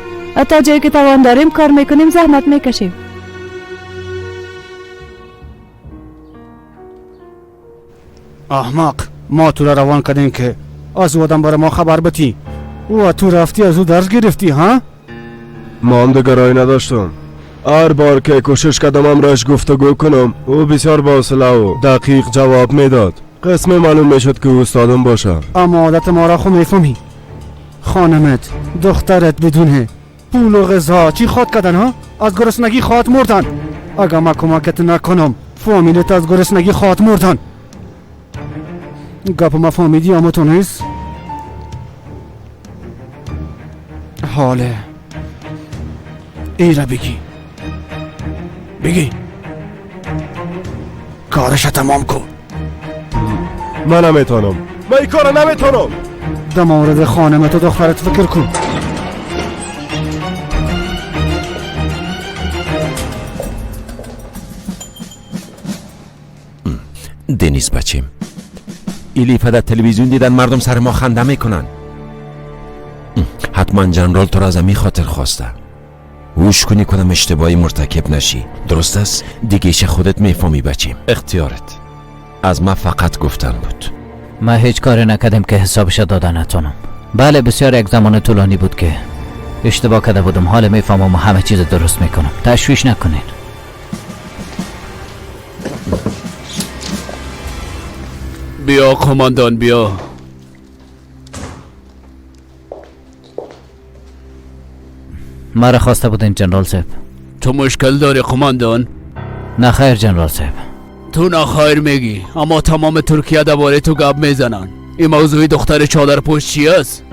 تا جایی که توان داریم کار میکنیم، زحمت میکشیم. احمق، ما تو را روان کردیم که از او آدم برای ما خبر بتی و تو رفتی از او درس گرفتی ها؟ ما هم دیگه نداشتم. هر بار که کوشش کردم امرش گفتگو کنم او بسیار با حوصله و دقیق جواب میداد. قسم معلوم میشد که استادم باشه. اما عادت ما را خو میفهمی. خانمت، دخترت بدونه پول و غذا چی خواد کردن ها؟ از گرسنگی خواد مردن. اگر ما کمکت نکنم فامیلت از گرسنگی خواهد مردن. گپ ما فهمیدی اما تو نیست؟ حاله ای را بگی، بگی کارش تمام کن. من نمیتونم، من این کار نمیتونم. در مورد خانمت و دخترت فکر کن. دنیز بچیم، ایلیفا در تلویزیون دیدن مردم سر ما خنده میکنن. حتما جنرال تو را از امی خاطر خواسته. هوش کنی کدام اشتباهی مرتکب نشی، درست است؟ دیگه خودت میفهمی بچیم. اختیارت، از ما فقط گفتن بود. من هیچ کاری نکردم که حسابش داده نتونم. بله بسیار یک زمان طولانی بود که اشتباه کرده بودم. حالا میفهمم و همه چیز درست میکنم، تشویش نکنین. بیا کماندان بیا. مرا خواسته بودین جنرال صاحب. تو مشکل داری کماندان؟ نه خیر جنرال صاحب. تو نه خیر میگی اما تمام ترکیه درباره تو گپ میزنن. این موضوع دختر چادر پوش چی است؟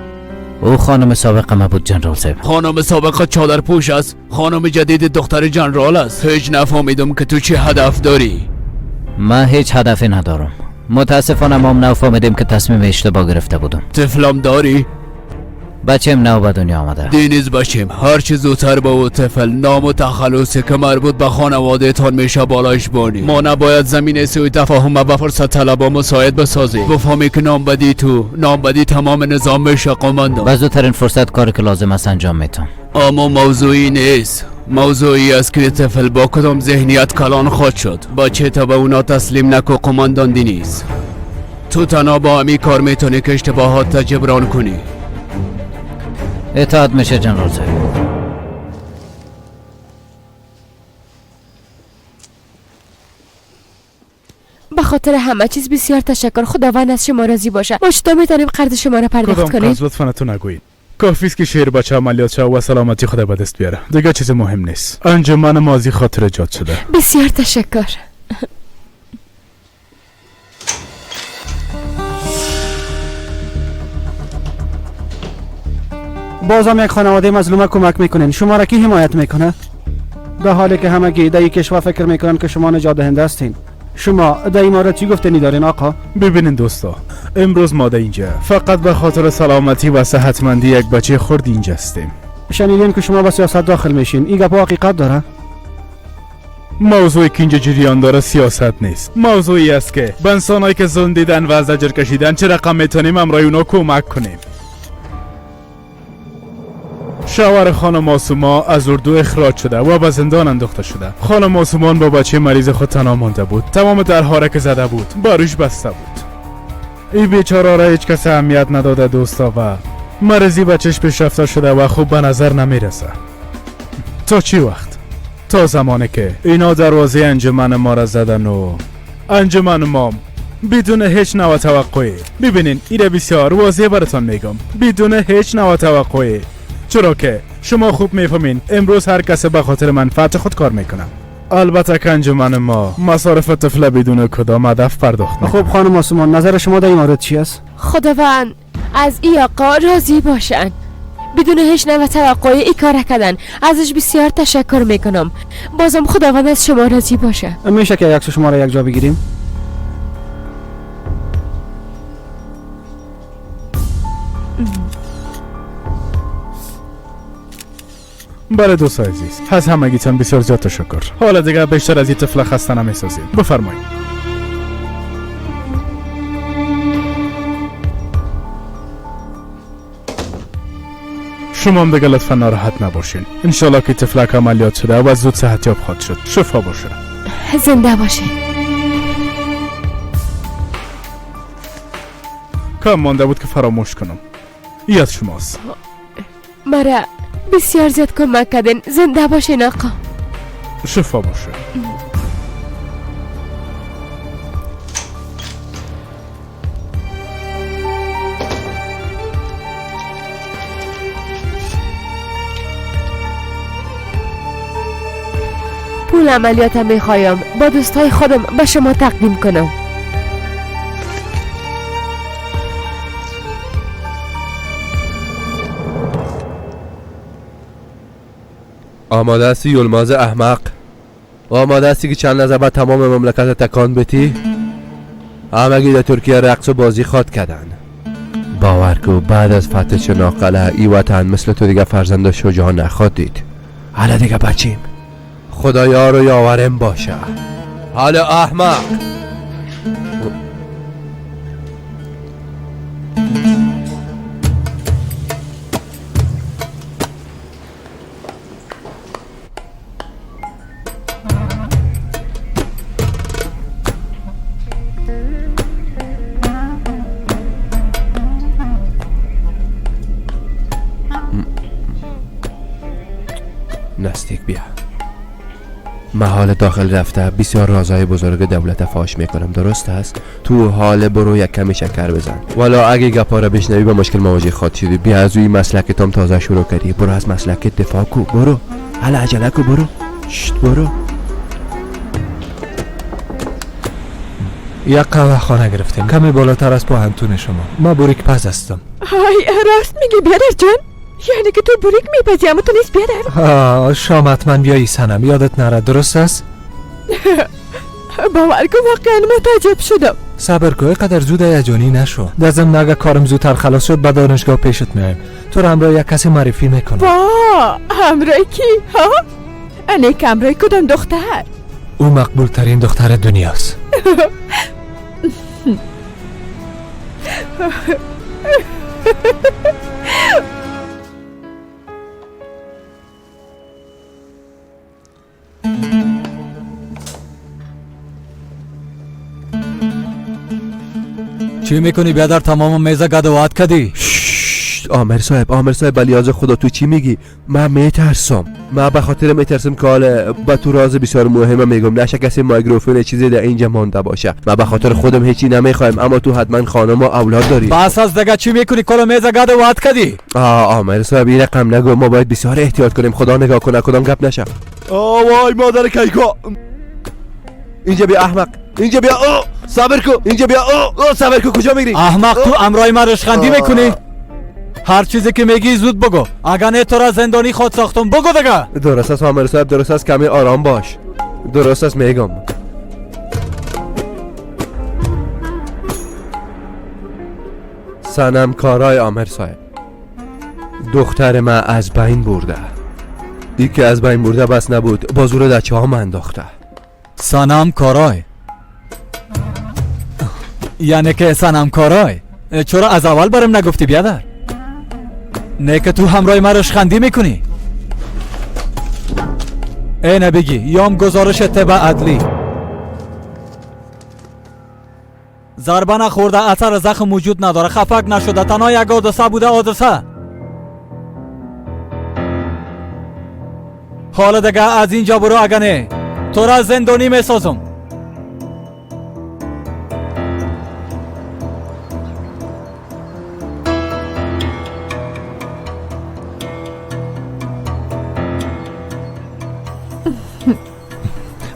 او خانم سابق ما بود جنرال صاحب. خانم سابق چادر پوش است، خانم جدید دختر جنرال است. هیچ نفهمیدم که تو چه هدف داری. من هیچ هدفی ندارم. متاسفانه ما هم نفهمیدیم که تصمیم اشتباه گرفته بودم. طفلم داری؟ بچیم نو به دنیا آمده. دینیز بچیم هر چه زودتر با او طفل نام و تخلصی که مربوط به خانواده تان میشه بالایش بانی. ما نباید زمین سوء تفاهم و فرصت طلبا مساعد بسازیم. بفهمی که نام بدی تو نام بدی تمام نظام میشه قماندان. به زودترین فرصت کاری که لازم است انجام میتم. اما موضوعی نیست. موضوعی است که طفل با کدام ذهنیت کلان خواهد شد. بچه تا به اونا تسلیم نکو قماندان دینیز. تو تنها با همی کار میتونی که اشتباهات تا جبران کنی. اطاعت میشه جنرال صاحب. به خاطر همه چیز بسیار تشکر. خداوند از شما راضی باشه. ما چطور میتونیم قرض شما را پرداخت کنیم؟ قرض لطفا تو نگویید. کافی است که شیر بچه عملیات شود و سلامتی خود به دست بیاره. دیگه چیز مهم نیست. انجمن مازی خاطر ایجاد شده. بسیار تشکر. بازم یک خانواده مظلومه کمک میکنین. شما را کی حمایت میکنه؟ در حالی که همگی در کشور فکر میکنن که شما نجات دهنده هستین. شما در این مورد چی گفتنی دارین آقا؟ ببینین دوستا، امروز ما در اینجا فقط به خاطر سلامتی و صحتمندی یک بچه خرد اینجا هستیم. شنیدیم که شما به سیاست داخل میشین. این گپ حقیقت داره؟ موضوعی که اینجا جریان داره سیاست نیست. موضوعی است که به انسانایی که ظلم دیدن و از زجر کشیدن چه رقم میتونیم امرای اونا کمک کنیم. شوهر خانم آسوما از اردو اخراج شده و به زندان انداخته شده. خانم آسومان با بچه مریض خود تنها مانده بود. تمام درها را که زده بود باروش بسته بود. این بیچاره را هیچ کس اهمیت نداده دوستا و مریضی بچهش پیشرفته شده و خوب به نظر نمیرسه. تا چی وقت؟ تا زمانی که اینا دروازه انجمن ما را زدن و انجمن ما بدون هیچ نوع توقعی، ببینین ایره بسیار واضح براتان میگم، بدون هیچ نوع توقعی، چرا که شما خوب میفهمین امروز هر کس به خاطر منفعت خود کار میکنه. البته که انجمن ما مصارف طفل بدون کدام هدف پرداخت میکنه. خب خانم آسمان، نظر شما در این مورد چی است؟ خداوند از ای آقا راضی باشن. بدون هیچ نوع توقعی ای کار کردن، ازش بسیار تشکر میکنم. بازم خداوند از شما راضی باشه. میشه که عکس شما را یک جا بگیریم؟ بله دوست عزیز، از همگیتان بسیار زیاد تشکر. حالا دیگه بیشتر از این طفل خسته نمیسازیم. بفرمایید. شما هم دیگه لطفا ناراحت نباشین. انشالله که طفلک عملیات شده و زود صحت یاب خواهد شد. شفا باشه. زنده باشه. کم مانده بود که فراموش کنم. یاد شماست. مرا بسیار زیاد کمک کردین. زنده باشین آقا. شفا باشه. پول عملیاتم میخوایم با دوستای خودم به شما تقدیم کنم. آماده هستی یلماز احمق؟ آماده هستی که چند لحظه بعد تمام مملکت تکان بتی؟ همگی در ترکیه رقص و بازی خواد کردن. باور کو بعد از فتح چناقله ای وطن مثل تو دیگه فرزند شجاع نخواد دید. حالا دیگه بچیم، خدا یار و یاورم باشه. حالا احمق. نزدیک بیا. محال داخل رفته بسیار رازهای بزرگ دولت فاش میکنم، درست است؟ تو حال برو یک کمی شکر بزن، والا اگه گپا را بشنوی به مشکل مواجه خواهد شدی. بیا از روی مسلکتام تازه شروع کردی، برو از مسلکت دفاع کو، برو حالا عجله کو، برو شت برو. یک قهوه خانه گرفتیم کمی بالاتر از پاهنتون شما. ما بوریک پز هستم. های راست میگی بیادر جان، یعنی که تو بوریک میپزی اما تو نیست بیادر. شام حتما بیایی سنم، یادت نره، درست است؟ باور کن واقعا متعجب شدم. صبر کن، اینقدر زود هیجانی نشو. در ضمن اگه کارم زودتر خلاص شد به دانشگاه پیشت میایم، تو رو همراه یک کسی معرفی میکنم. وا همراه کی؟ ها؟ انیک همراه کدام دختر؟ او مقبول ترین دختر دنیاست. چی میکنی بیادر؟ تمام میزه گدوات کدی. آمر صاحب، آمر صاحب، بلیاز خدا تو چی میگی؟ من میترسم، من به خاطر میترسم که حالا با تو راز بسیار مهمه میگم، نشه کسی میکروفون چیزی در اینجا مانده باشه. من به خاطر خودم هیچی نمیخوایم، اما تو حتما خانم و اولاد داری. بس از دیگه چی میکنی؟ کل میزه گدوات کدی. آمر صاحب این رقم نگو، ما باید بسیار احتیاط کنیم، خدا نگاه کنه کدام گپ نشه. وای مادر کیکا، اینجا بیا احمق، اینجا بیا، او صبر کو، اینجا بیا، او صبر کو، کجا میری؟ احمق تو امرای من رشخندی میکنی؟ هر چیزی که میگی زود بگو، اگر نه تو را زندانی خود ساختم. بگو دیگه. درست است آمر صاحب، درست است، کمی آرام باش. درست است میگم. سنم کارای آمر صاحب، دختر من از بین برده. ای که از بین برده بس نبود، با زور در چاه من انداخته. سنم کارای یعنی که سنم کارای چرا از اول برم نگفتی بیادر؟ نه که تو همراه من رشخندی میکنی. ای نبگی یام گزارش طب عدلی، ضربه نخورده، اثر زخم وجود نداره، خفک نشده، تنها یک حادثه بوده، حادثه. حالا دیگه از اینجا برو، اگه نه تو را زندانی میسازم.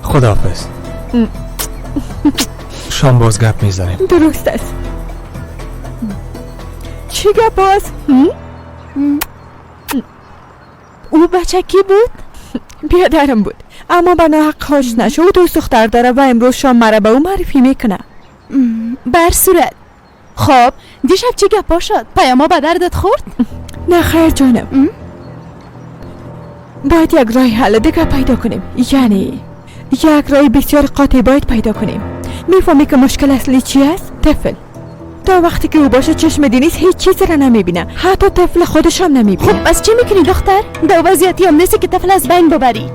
خداحافظ. شام باز گپ میزنیم. درست است. چی گپ باز؟ او بچه کی بود؟ بیادرم بود، اما به ناحق خوش نشو. او دوست دختر داره و امروز شام مرا به او معرفی میکنه. بر صورت. خب دیشب چی گپا شد؟ پیاما به دردت خورد؟ نه خیر جانم، باید یک راه حل دیگه پیدا کنیم، یعنی یک راه بسیار قاطع باید پیدا کنیم. میفهمی که مشکل اصلی چی است؟ طفل. تا وقتی که او باشه چشم دینیز هیچ چیزی را نمیبینه، حتی طفل خودش هم نمیبینه. خب پس چی میکنی دختر؟ در وضعیتی هم نیستی که طفل از بین ببری.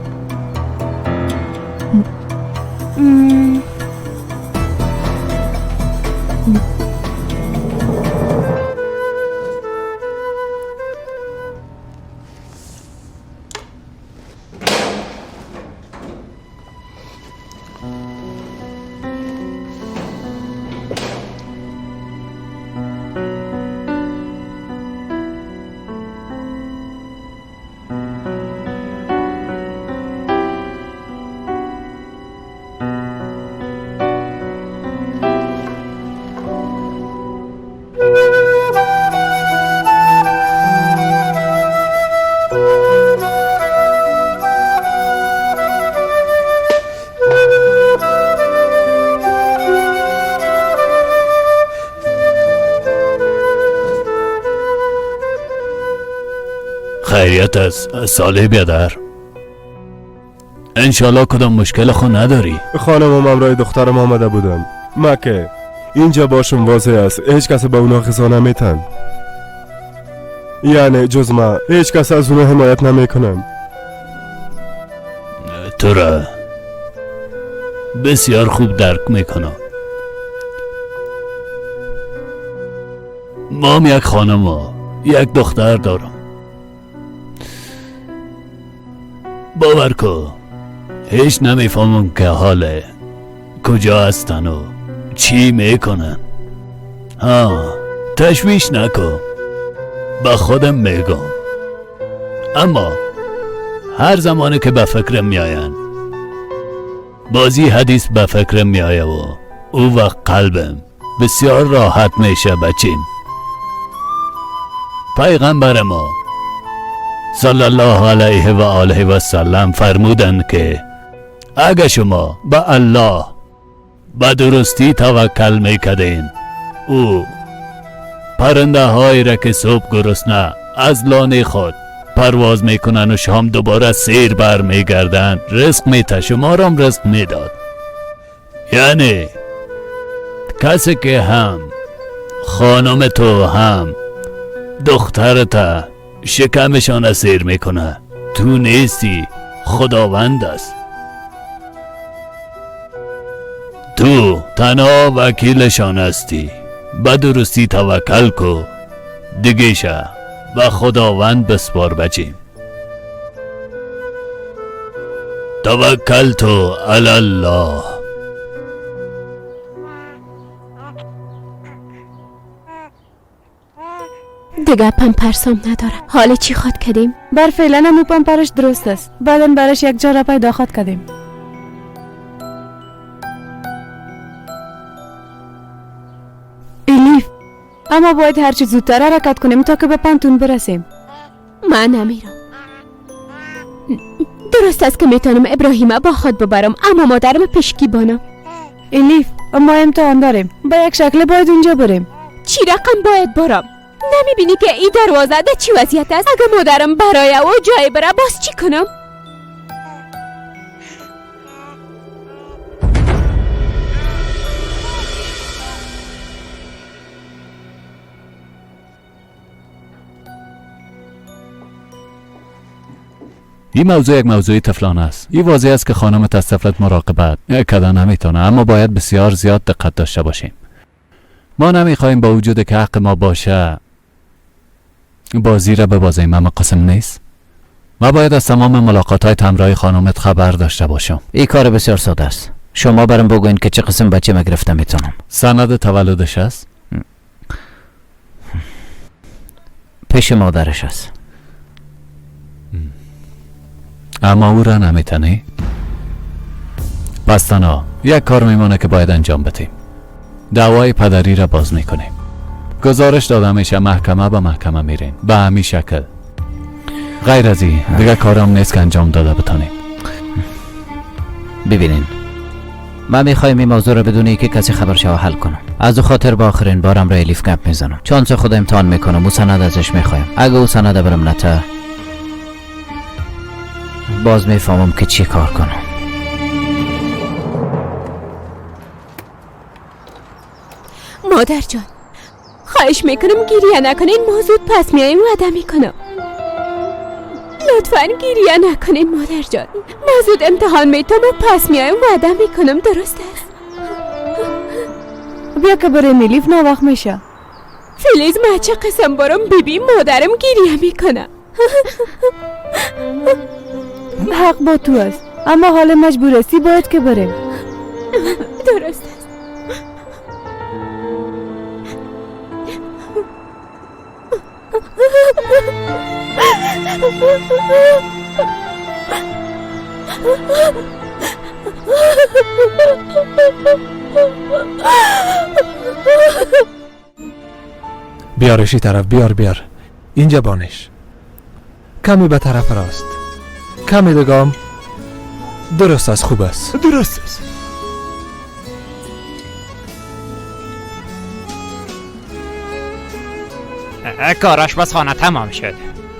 خیریت است صالح بیادر؟ انشالله کدام مشکل خو نداری؟ خانمم همراه دخترم آمده بودن. مکه اینجا باشم واضح است، هیچ کس به اونا غذا نمیتن، یعنی جز ما هیچ کس از اونا حمایت نمیکنم. تو را بسیار خوب درک میکنم. ما هم یک خانم و یک دختر دارم. باور کن هیچ نمیفهمم که حال کجا هستن و چی میکنن. ها تشویش نکن، به خودم میگم. اما هر زمانی که به فکرم میآین بازی حدیث به فکرم میآید و او وقت قلبم بسیار راحت میشه. بچیم پیغمبر ما صلی الله علیه و آله و سلم فرمودند که اگه شما به الله به درستی توکل میکردین، او پرنده های را که صبح گرسنه از لانه خود پرواز میکنن و شام دوباره سیر بر میگردن رزق میته، شما را هم رزق میداد. یعنی کسی که هم خانم تو هم دخترت شکمشان سیر میکنه، تو نیستی، خداوند است. تو تنها وکیلشان هستی. به درستی توکل کو، دیگه به خداوند بسپار بچیم. توکلت علی الله. دیگه پمپرسام ندارم. حالا چی خواد کردیم؟ بر فعلا همو پمپرش درست است، بعدا برش یک جا را پیدا خواد کردیم. الیف اما باید هرچی زودتر حرکت کنیم تا که به پانتون برسیم. من نمیرم. درست است که میتونم ابراهیم با خود ببرم، اما مادرم پیشکی بانم. الیف ما امتحان داریم، به یک شکل باید اونجا بریم. چی رقم باید برم؟ نمیبینی که این دروازه در چی وضعیت است؟ اگه مادرم برای او جای بره باز چی کنم؟ این موضوع یک موضوع طفلانه است. این واضح است که خانمت از طفلت مراقبت کردن نمیتونه، اما باید بسیار زیاد دقت داشته باشیم. ما نمیخوایم با وجود که حق ما باشه بازی را ببازیم، اما قسم نیست. ما باید از تمام ملاقات های همراه خانمت خبر داشته باشم. این کار بسیار ساده است. شما برام بگوین که چه قسم بچه ما گرفته میتونم. سند تولدش است؟ پیش مادرش است. اما او را نمیتونی؟ پس تنها یک کار میمانه که باید انجام بدیم. دعوای پدری را باز میکنیم. گزارش داده میشه، محکمه به محکمه میریم به همین شکل. غیر از این دیگه کارم نیست که انجام داده بتانیم. ببینین من میخوایم این موضوع را بدون اینکه کسی خبر شوه حل کنم. از او خاطر با آخرین بارم را الیف گپ میزنم. چانس خود امتحان میکنم و سند ازش میخوایم. اگه او سند برم نته باز میفهمم که چی کار کنم. مادر جان خواهش میکنم گریه نکنین، ما زود پس میاییم، وعده میکنم. لطفا گریه نکنین مادر جان، ما زود امتحان میتم و پس میایم، وعده میکنم. درست است؟ بیا که بریم الیف، نه وقت میشه. فلیز ما چه قسم برم بیبی مادرم گریه میکنه. حق با تو است، اما حال مجبور هستی باید که بریم. درست است. بیارش این طرف، بیار بیار اینجا بانش. کمی به طرف راست، کمی دگام. درست است، خوب است، درست است. کار آشپزخانه تمام شد.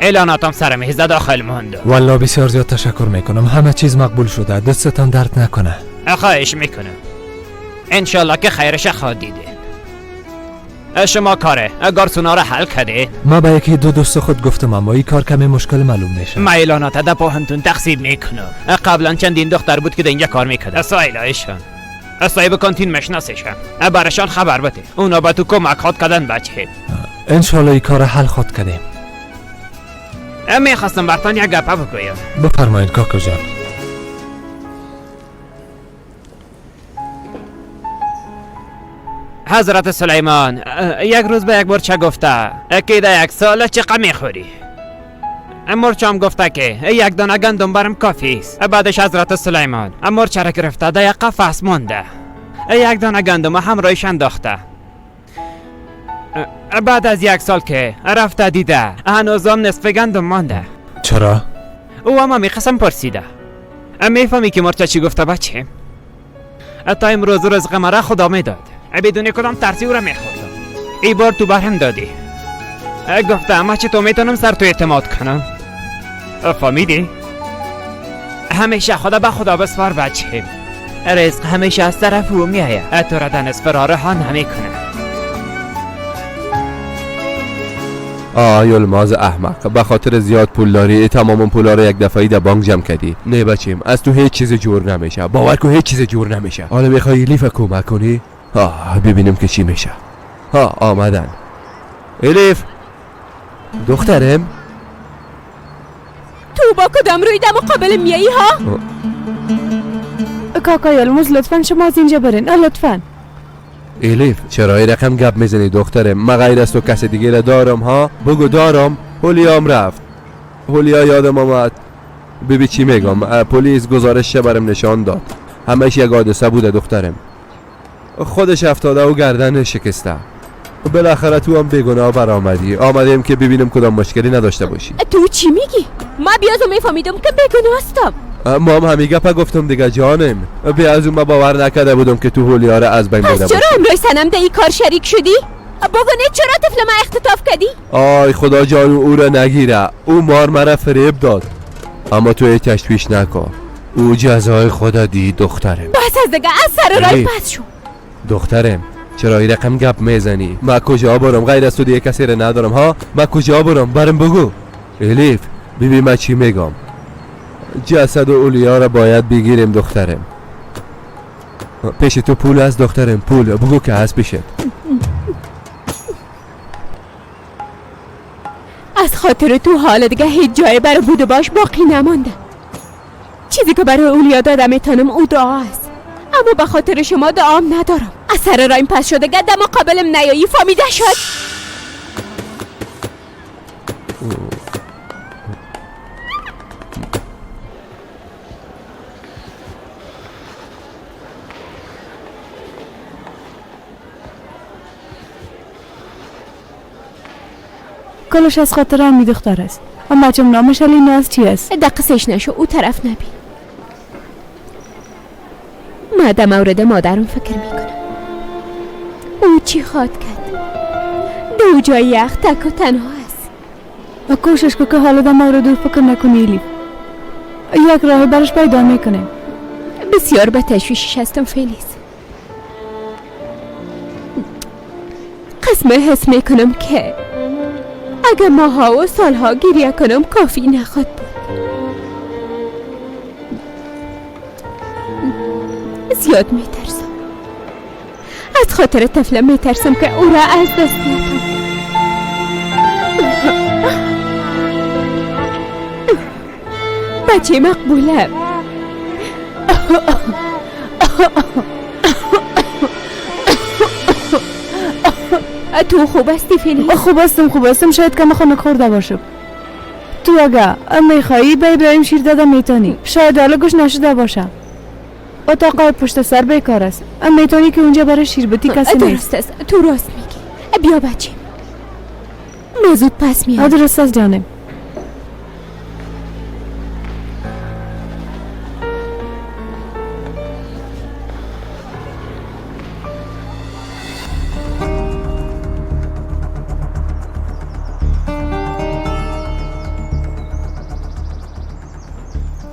اعلاناتم سر میز داخل مونده. والله بسیار زیاد تشکر میکنم، همه چیز مقبول شده، دستتان درد نکنه. خواهش میکنم، انشالله که خیرش خواهد دیدین. شما کاره گارسونا را حل کردین؟ ما به یکی دو دوست خود گفتم، اما این کار کمی مشکل معلوم میشه. ما اعلانات در پوهنتون تقسیم میکنم. قبلا چندین دختر بود که در اینجا کار میکرد. سایلایشان صاحب کانتین مشناسشم، برشان خبر بده، اونا به تو کمک خواد کردن بچه. انشالله این کار حل خواد کردیم. میخواستم برتان یک گپه بگویم. بفرمایید کاکا جان. حضرت سلیمان یک روز به یک مرچه گفته که در یک سال چقدر میخوری؟ مرچه هم گفته که یک دانه گندم برم کافی است. بعدش حضرت سلیمان مرچه را گرفته در یک قفس مانده، یک دانه گندم همراهش انداخته. بعد از یک سال که رفته دیده هنوزم نصف گندم مانده. چرا؟ او هم میخواستم پرسیده. میفهمی که مرچه چی گفته بچه؟ تا امروز رزق مرا خدا میداد، بدون کدام ترسی او را میخوردم. ای بار تو برهم دادی. گفته اما چه تو میتونم سر تو اعتماد کنم؟ فهمیدی؟ همیشه خدا به خدا بسپار بچه، رزق همیشه از طرف او میآید، تو را در نصف راه رها نمیکنه. آی یلماز احمق، به خاطر زیاد پول داری تمام پولا رو یک دفعه در بانک جمع کردی. نه بچیم، از تو هیچ چیز جور نمیشه، باور کن هیچ چیز جور نمیشه. حالا میخوای الیف کمک کنی؟ ببینیم که چی میشه. ها آمدن. الیف دخترم، تو با کدام روی در مقابل میایی ها؟ کاکا یلماز لطفا شما از اینجا برین، لطفا. الیف چرا این رقم گپ میزنی دخترم؟ من غیر از تو کس دیگه را دارم ها؟ بگو دارم. هولیام رفت، هولیا یادم آمد. ببین چی میگم، پلیس گزارش برم نشان داد، همش یک حادثه بوده دخترم، خودش افتاده و گردن شکسته. بالاخره تو هم بیگناه برآمدی. آمدیم که ببینیم کدام مشکلی نداشته باشی. تو چی میگی؟ ما بیازو میفهمیدم که بیگناه هستم. ما هم همین گپه گفتم دیگه جانم. بی از اون ما باور نکرده بودم که تو هولیا را از بین برده باشی. پس چرا امروز سنم در این کار شریک شدی؟ بگو نه چرا طفل ما اختطاف کردی؟ آی خدا جان او را نگیره، او مار مرا فریب داد. اما تو تشویش نکن، او جزای خدا دید دخترم. بس از دیگه، از سر راه پس شو. دخترم چرا این رقم گپ میزنی؟ ما کجا برم؟ غیر از تو دیگه کسی را ندارم ها؟ ما کجا برم؟ برم بگو. الیف ببین من چی میگم، جسد اولیا را باید بگیریم دخترم. پیش تو پول از دخترم، پول بگو که هست پیشت. از خاطر تو حال دیگه هیچ جای برای بود باش باقی نمانده. چیزی که برای اولیا دادم میتونم او دعا است، اما به خاطر شما دعام ندارم. از سر رایم پس شده گه مقابلم نیایی، فامیده شد. کلش از خاطر همی دختر است، اما چون نامش علی از چی است؟ دقیقش نشو، او طرف نبی. ما در مورد مادرم فکر میکنم، او چی خواد کرد؟ دو جای یخ تک و تنها است. و کوشش کو که حالا در مورد او فکر نکنی الیف. یک راه برش پیدا میکنیم. بسیار به تشویشش هستم فیلیز. قسمه حس میکنم که اگه ماها و سالها گریه کنم کافی نخواد بود. زیاد میترسم، از خاطر طفلم میترسم که او را از دست ندم. بچه مقبولم. تو خوب هستی فیلیز؟ خوب هستم، خوب هستم. شاید کم خنک خورده باشم. تو اگه میخوایی به ابراهیم شیر دادم میتونی. شاید حالا گوش نشده باشم. اتاق پشت سر بیکار است، میتونی که اونجا برای شیر بدی کسی نیست. درست است، تو راست میگی. بیا بچه، ما زود پس میام. درست است جانم.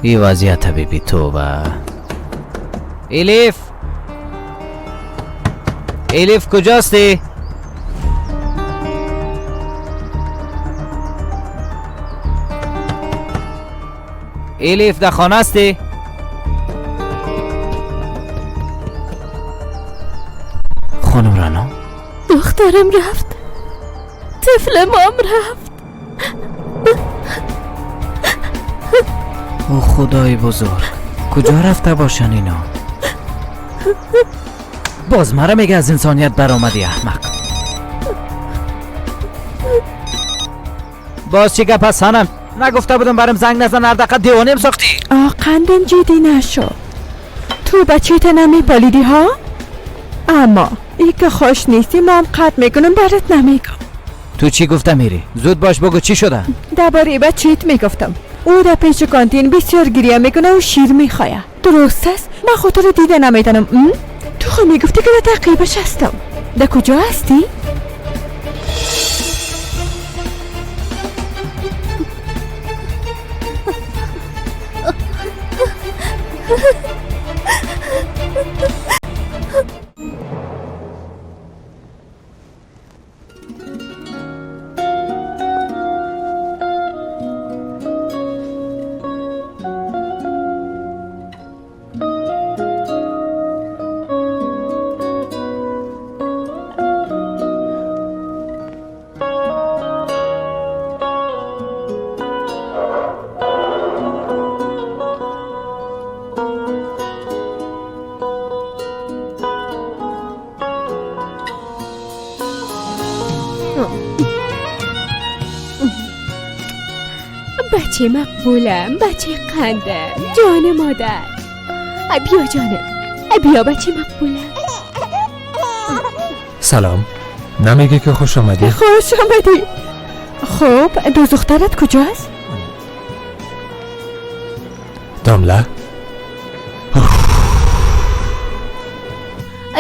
این وضعیت ببی تو و الیف، الیف کجاستی؟ الیف در خانه هستی؟ خانم رنا، دخترم رفت، طفل مام رفت. او خدای بزرگ، کجا رفته باشن اینا؟ باز مرا میگه از انسانیت برآمدی احمق. باز چی گپ هست خانم؟ نگفته بودم برام زنگ نزن، هر دقیقه دیوانیم ساختی. آه قندم جدی نشو، تو بچه تا نمیپالیدی ها؟ اما ای که خوش نیستی ما هم قطع میکنم، برات نمیگم. تو چی گفته میری؟ زود باش بگو چی شده. درباره بچه‌ت میگفتم، او در پیش کانتین بسیار گریه میکنه و شیر میخواه. درست است؟ من خود رو دیده نمیتونم. تو خود میگفتی که در تعقیبش هستم. در کجا هستی؟ بچه مقبولم، بچه قندم، جان مادر، بیا جانم، بیا بچه مقبولم. سلام، نمیگی که خوش آمدی؟ خوش آمدی. خب دو دخترت کجاست؟ دامله.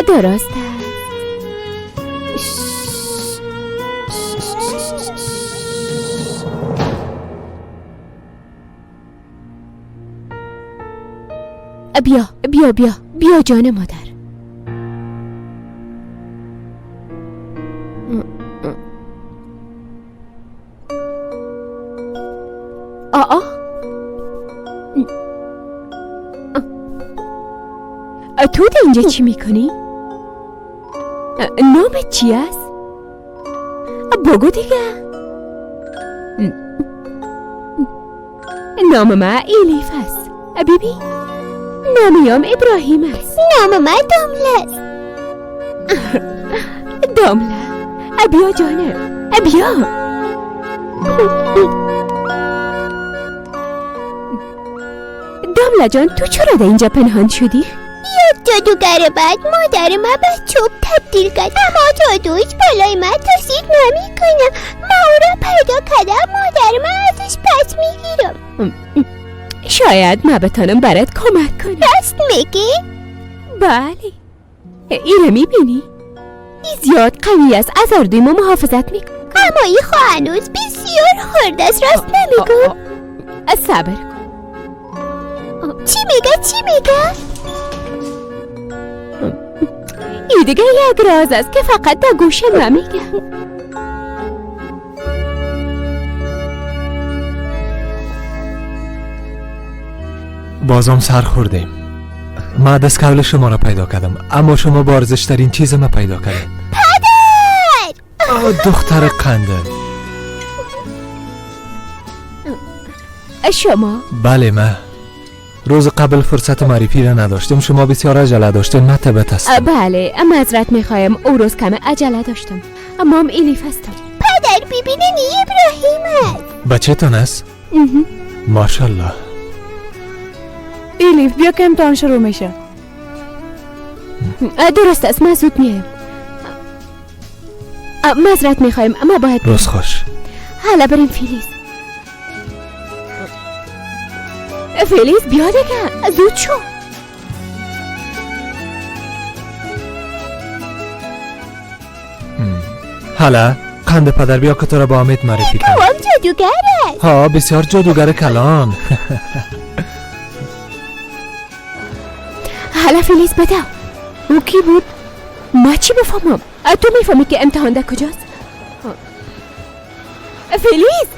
درست است. بیا بیا بیا بیا جان مادر. آ تو اینجا چی میکنی؟ نامت چی است؟ بگو دیگه. نام من الیف است. بیبی نامیم ابراهیم است. نام من دامله است. دامله بیا جانم، بیا. دامله جان، تو چرا در اینجا پنهان شدی؟ یک جادوگر بعد مادر من به چوب تبدیل کرد، اما جادویش بالای من تاثیر نمیکنه. من او را پیدا کردم، مادر من ازش پس میگیرم. شاید من بتانم برات کمک کنم. راست میگی؟ بله. اینو میبینی؟ این زیاد قوی است، از اردوی ما محافظت میکنه. اما این خو هنوز بسیار خرد است، راست نمیگم؟ صبر کن. چی میگه؟ چی میگه؟ این دیگه یک راز است که فقط در گوش من میگه. بازم سر خوردیم. ما دست قبل شما را پیدا کردم، اما شما با ارزشترین چیز ما پیدا کردیم. پدر! دختر قنده. شما؟ بله، من روز قبل فرصت معرفی را نداشتم. شما بسیار عجله داشتین، من تبت هستم. بله، معذرت میخوایم، او روز کم عجله داشتم. اما هم الیف هستم. پدر ببینین ابراهیم است. بچه تان است؟ ماشاءالله. الیف بیا که امتحان شروع میشه. درست است، من زود میایم. معذرت میخوایم، اما باید روز خوش. حالا بریم فیلیز. فیلیز بیا دیگه، زود شو. حالا قند پدر بیا که تو را با امید معرفی کنم. هم جادوگر است. ها، بسیار جادوگر کلان. حالا فیلیز بده. او کی بود؟ ما چی بفهمم؟ تو میفهمی که امتحان در کجاست؟ فیلیز.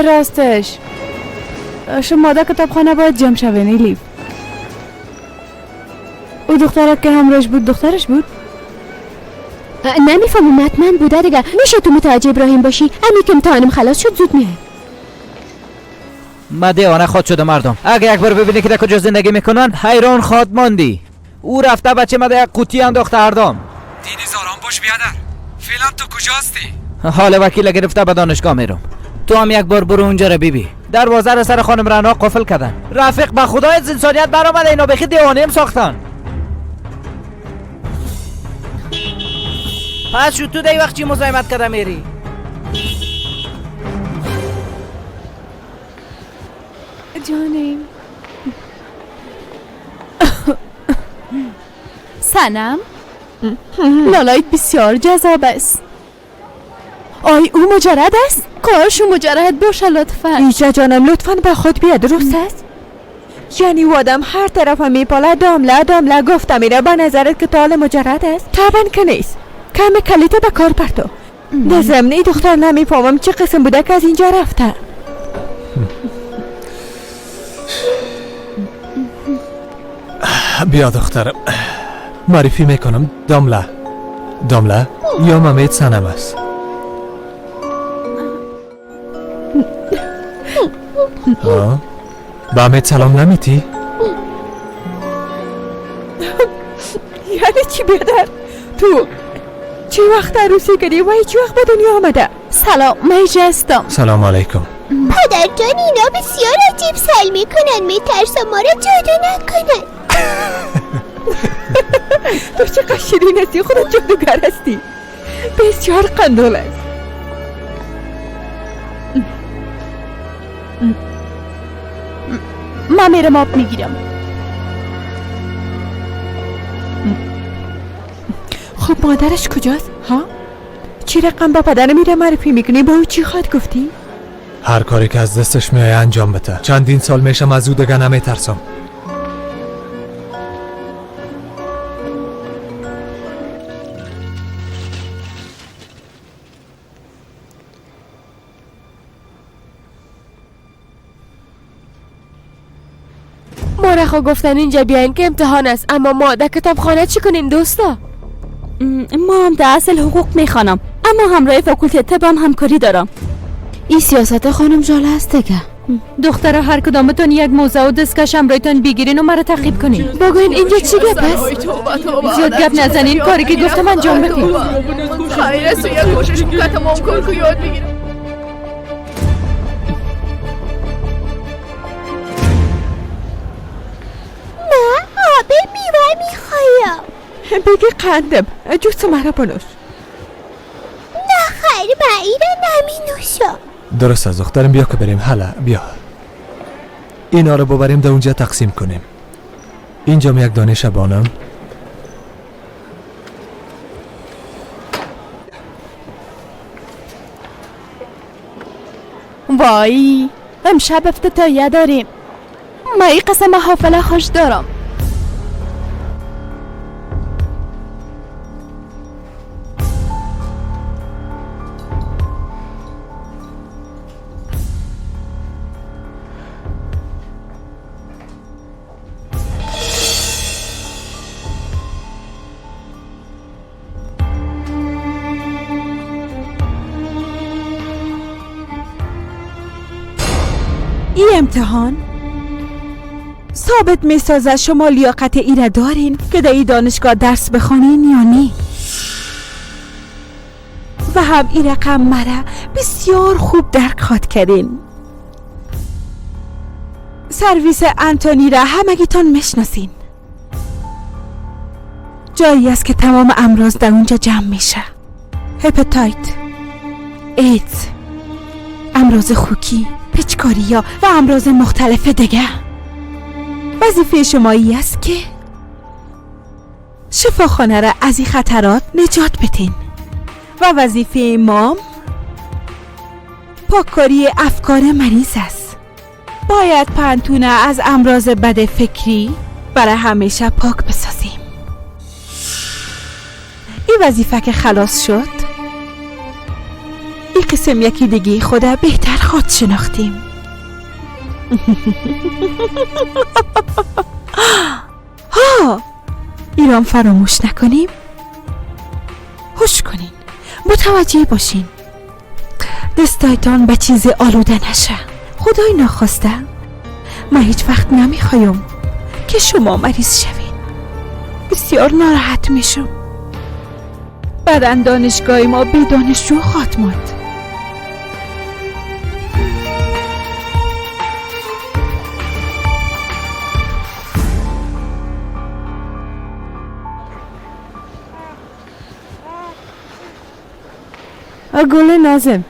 راستش شما در کتابخانه باید جمع شوین الیف. او دخترک که همراهش بود دخترش بود؟ نمیفهمم، حتما بوده دیگه. میشه تو متوجه ابراهیم باشی؟ امی که امتحانم خلاص شد زود میای. ما دیوانه خود شده مردم. اگه یک بار ببینی که در کجا زندگی میکنن حیران خواد ماندی. او رفته بچه ما در یک قوطی انداخته هردام. دینیز آرام باش بیادر. فعلا تو کجا هستی؟ حال وکیل گرفته به دانشگاه میرم. تو هم یک بار برو اونجا رو بیبی. دروازه رو سر خانم رنا قفل کردن. رفیق به خدای از انسانیت برآمده، اینا بخی دیوانه هم ساختن. پس شو تو دی وقت چی مزاحمت کرده میری؟ جانم سنم لالایت بسیار جذاب است. آی او مجرد است؟ کاش او مجرد باشه لطفا. ایجا جانم لطفا به خود بیا. درست است؟ یعنی او آدم هر طرف هم میپاله دامله دامله گفته میره. به نظرت که تا مجرد است؟ طبعا که نیست. کم کلیته به کار پرتو. در ضمن دختر نمیفهمم چه قسم بوده که از اینجا رفته. بیا دخترم معرفی میکنم. دامله دامله یا ممید سنم است. به امید سلام نمیتی؟ یعنی چی بیادر؟ تو چه وقت عروسی کردی و چه وقت به دنیا آمده؟ سلام من هستم. سلام علیکم. پدر جان اینا بسیار عجیب سل میکنن، میترسم ما را جادو نکنن. تو چقدر شیرین هستی، خودت جادوگر هستی. بسیار قندول است. من میرم آب میگیرم. خب مادرش کجاست؟ ها؟ چی رقم با پدر میره معرفی میکنی؟ با او چی خواد گفتی؟ هر کاری که از دستش میایه انجام بده. چندین سال میشم از او دیگه نمیترسم. ما را گفتن اینجا بیاین که امتحان است، اما ما در کتابخانه چی کنیم دوستا؟ ما هم در اصل حقوق میخوانم، اما همراه فاکولته طب هم همکاری دارم. این سیاست خانم ژاله است دیگه. دخترها هر کدامتون یک موزه و دستکش همراهتون بگیرین و مرا تعقیب کنین. بگوین اینجا چی گپ است؟ زیاد گپ نزنین، کاری که گفتم انجام بدین. خیر است، یک کوشش میکنم تمام کار که یاد بگیرم. من آب میوه میخوایم. بگی قندم جوس مرا بنوش. نه خیر من ایره نمی نوشم. درست از دخترم بیا که بریم. حالا بیا اینا رو ببریم در اونجا تقسیم کنیم. اینجا یک دانه شبانم. وای امشب افتتاحیه داریم. من این قسم حافله خوش دارم. این امتحان ثابت میسازد شما لیاقت ای را دارین که در این دانشگاه درس بخوانین یا نی. و هم این رقم مرا بسیار خوب درک خواد کردین. سرویس انتونی را همگیتان میشناسین. جایی است که تمام امراض در اونجا جمع میشه. هپاتایت، ایدز، امراض خوکی، پیچکاری ها و امراض مختلف دیگه. وظیفه شمایی است که شفاخانه را از این خطرات نجات بدین و وظیفه ما پاککاری افکار مریض است. باید پانتونه از امراض بد فکری برای همیشه پاک بسازیم. این وظیفه که خلاص شد، این قسم یکی دیگه خدا بهتر خود شناختیم. ها، ایران فراموش نکنیم. هوش کنین، متوجه باشین، دستایتان به چیز آلوده نشه. خدای ناخواسته من هیچ وقت نمیخوایم که شما مریض شوین. بسیار ناراحت میشم. بعدن دانشگاه ما بی دانشجو خواهد ماند. گل نازم،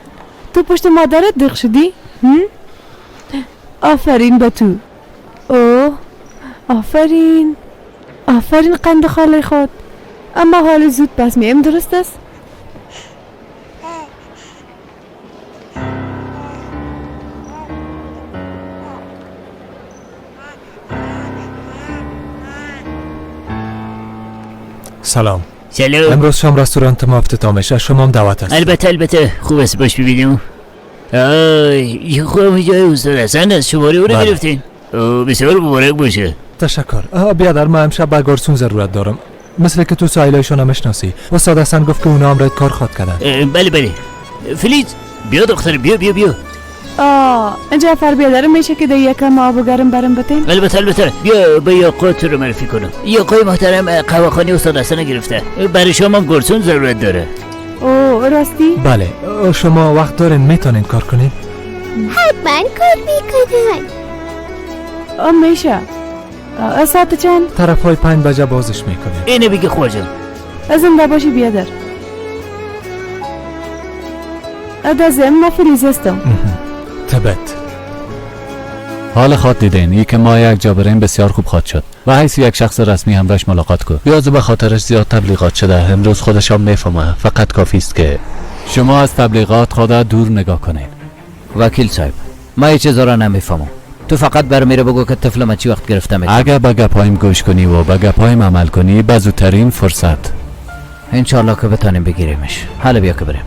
تو پشت مادرت دق شدی؟ آفرین به تو. اوه آفرین، آفرین قند خاله خود. اما حال زود پس میم، درست است؟ سلام. سلام. امروز شام رستوران ما افتتاح میشه، شما هم دعوت هست. البته البته، خوب است باش ببینیم. آی خوب جای استاد حسن از شماره او رو گرفتین. بسیار مبارک باشه. تشکر. بیادر من امشب به گارسون ضرورت دارم. مثل که تو سایلایشون هم میشناسی. استاد حسن گفت که اونا هم رایت کار خواد کردن. بله بله. فلیز بیا دختر، بیا بیا بیا. جعفر بیادر میشه که در یکم آب و گرم برم بتین؟ البته البته، بیا به یاقوت رو معرفی کنم. یاقوی محترم قهوه‌خانه استاد حسن گرفته. برای شما هم گارسون ضرورت داره. اوه راستی؟ بله. شما وقت دارین میتونین کار کنین؟ حتما کار میکنن. میشه. ساعت چند؟ طرف های 5 بجه بازش میکنیم. اینه بگی خواجه. زنده باشی بیادر. دازم ما فریز هستم. تبت. حال خواد دیدین ای که ما یک جا بریم بسیار خوب خواد شد و حیث یک شخص رسمی همراهش ملاقات کن. بیازو به خاطرش زیاد تبلیغات شده، امروز خودش هم میفهمه. فقط کافی است که شما از تبلیغات خود دور نگاه کنین. وکیل صاحب، ما هیچ چیزا را نمیفهمم. تو فقط برمیره بگو که طفل ما چی وقت گرفته میشه. اگه به گپایم گوش کنی و به گپایم عمل کنی، به زودترین فرصت انشالله که بتانیم بگیریمش. حالا بیا که بریم.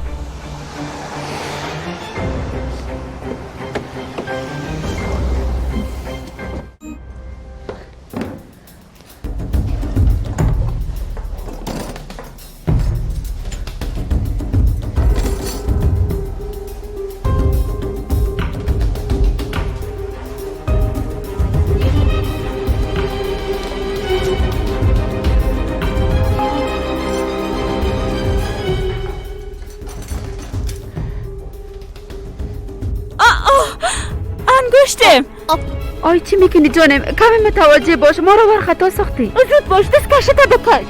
آی چی میکنی جانم؟ کمی متوجه باش، ما رو بر خطا ساختی. زود باش، دست کشت بکش.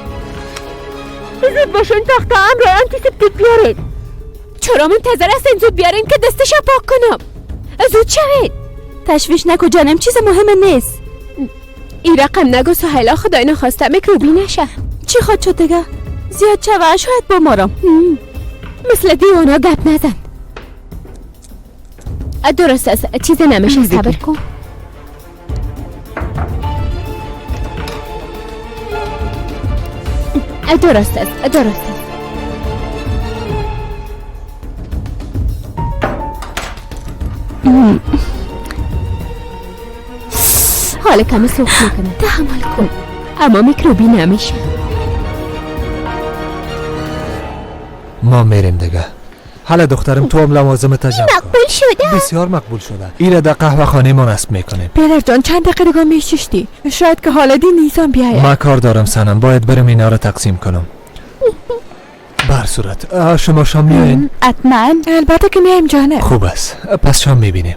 زود باش، این تخته هم را انتی سپتیک بیارید. چرا منتظر هستین؟ زود بیارین که دستش پاک کنم. زود شوید. تشویش نکن جانم، چیز مهم نیست. این رقم نگو سهیلا، خدای نخواسته میکروبی نشه. چی خواد شد دیگه؟ زیاد شوه شاید بمارم. مثل دیوانا گپ نزن. درست است، چیز نمیشه، صبر کن. درست است، درست است. حالا کمی سوخت میکنه، تحمل کن، اما میکروبی نمیشه. ما میریم دیگه. حالا دخترم تو هم لوازم تجمع کن. مقبول شده؟ بسیار مقبول شده. ایره در قهوه خانه ما نصب میکنیم. پدر جان چند دقیقه دیگه میششتی، شاید که حالا دی نیسان بیاید. ما کار دارم سنم، باید برم اینا رو تقسیم کنم. بر صورت شما شام میایین؟ حتما، البته که میایم جانه. خوب است، پس شام میبینیم.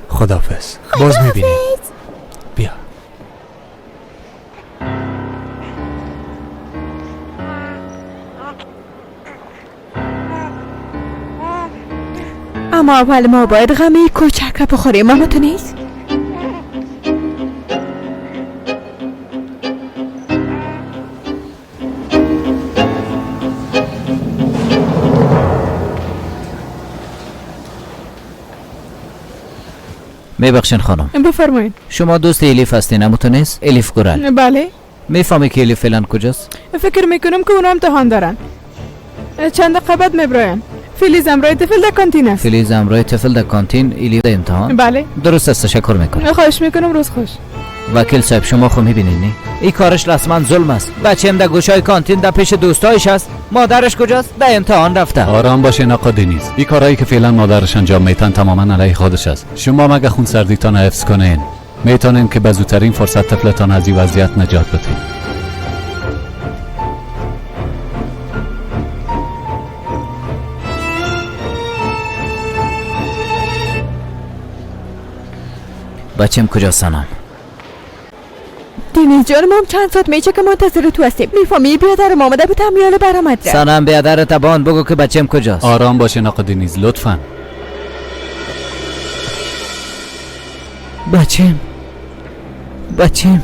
خداحافظ. باز میبینیم. بیا. اما اول ما باید غمی کوچک بخوریم. ماما تو نیست؟ میبخشین خانم. بفرمایید. شما دوست الیف هستین اموتو نیست؟ الیف گورل. بله. میفهمی که الیف فعلا کجاست؟ فکر میکنم که اونا امتحان دارن. چند دقیقه بعد میبراین. فیلیز امرای طفل در کانتین است. فیلیز امرای طفل در کانتین، الیف در امتحان. بله. درست است، تشکر میکنم. خواهش میکنم، روز خوش. وکیل صاحب شما خو میبینید نی؟ این کارش رسما ظلم است. بچه‌م در گوشای کانتین در پیش دوستایش است. مادرش کجاست؟ در امتحان رفته. آرام باشین آقا دنیز. این کارهایی که فعلا مادرش انجام میتن تماما علیه خودش است. شما مگه خون سردیتان حفظ کنین، میتونین که به زودترین فرصت طفلتان از این وضعیت نجات بدین. بچم کجاست سنم؟ دنیز جان، ما هم چند ساعت میشه که منتظر تو هستیم. میفهمی بیادرم آمده بود همیاله برآمد. سنم بیادر تبان بگو که بچم کجاست. آرام باشین آقا دنیز لطفا. بچم، بچم،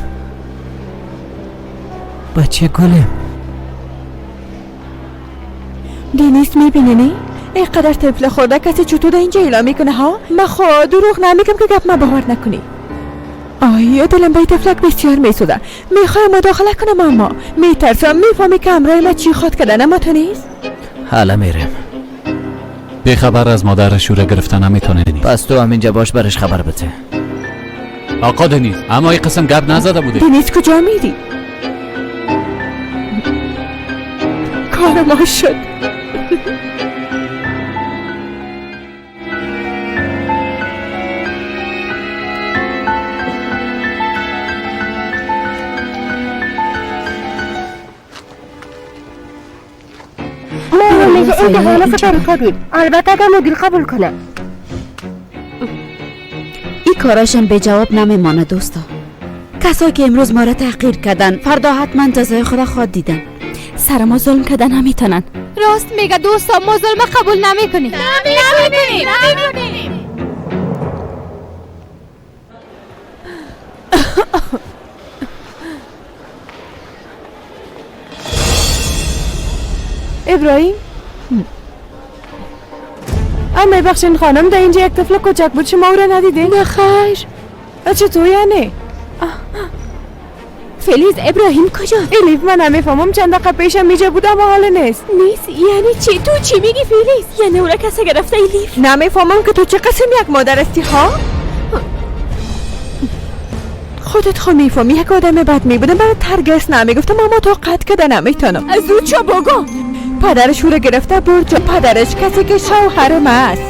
بچه گلم. دنیز میبینی نی؟ اینقدر طفل خورده کسی چطور در اینجا اعلام میکنه ها؟ من خود دروغ نمیگم که گپ ما باور نکنی. آیا دلم به طفلک بسیار میسوده. میخوایم مداخله کنم اما میترسم. میفهمی که همراه ما چی خواد کردن اما تو نیست؟ حالا میرم. بی خبر از مادرش او را گرفتن نمیتونه. پس تو همینجا باش برش خبر بده. آقا دنیز اما این قسم گپ نزده بودی. دنیز کجا میری؟ کار ما شد. البته اگر مدیر قبول کنه. این کاراشان به جواب نمیمانه دوستا. کسایی که امروز ما را تحقیر کردن فردا حتما جزای خود خواد دیدن. سر ما ظلم کردن نمیتونن. راست میگه دوستا، ما ظلم قبول نمیکنیم. نمیکنیم. ابراهیم اما بخشین خانم، در اینجا یک طفل کوچک بود، شما او را ندیدین؟ نه خیر. چطور یعنی؟ فلیز ابراهیم کجا؟ الیف من نمیفهمم، چند دقیقه پیشم اینجا بود اما حال نیست. نیست یعنی چی؟ تو چی میگی فلیز؟ یعنی او را کسی گرفته الیف؟ نمیفهمم که تو چه قسم یک مادر هستی ها؟ خودت خو میفهمی یک آدم بد میبودم برای ترگس نمیگفتم اما تو قد کده نمیتونم. از او چه بگم؟ پدرش او را گرفته برد. پدرش کسی که شوهر ما است.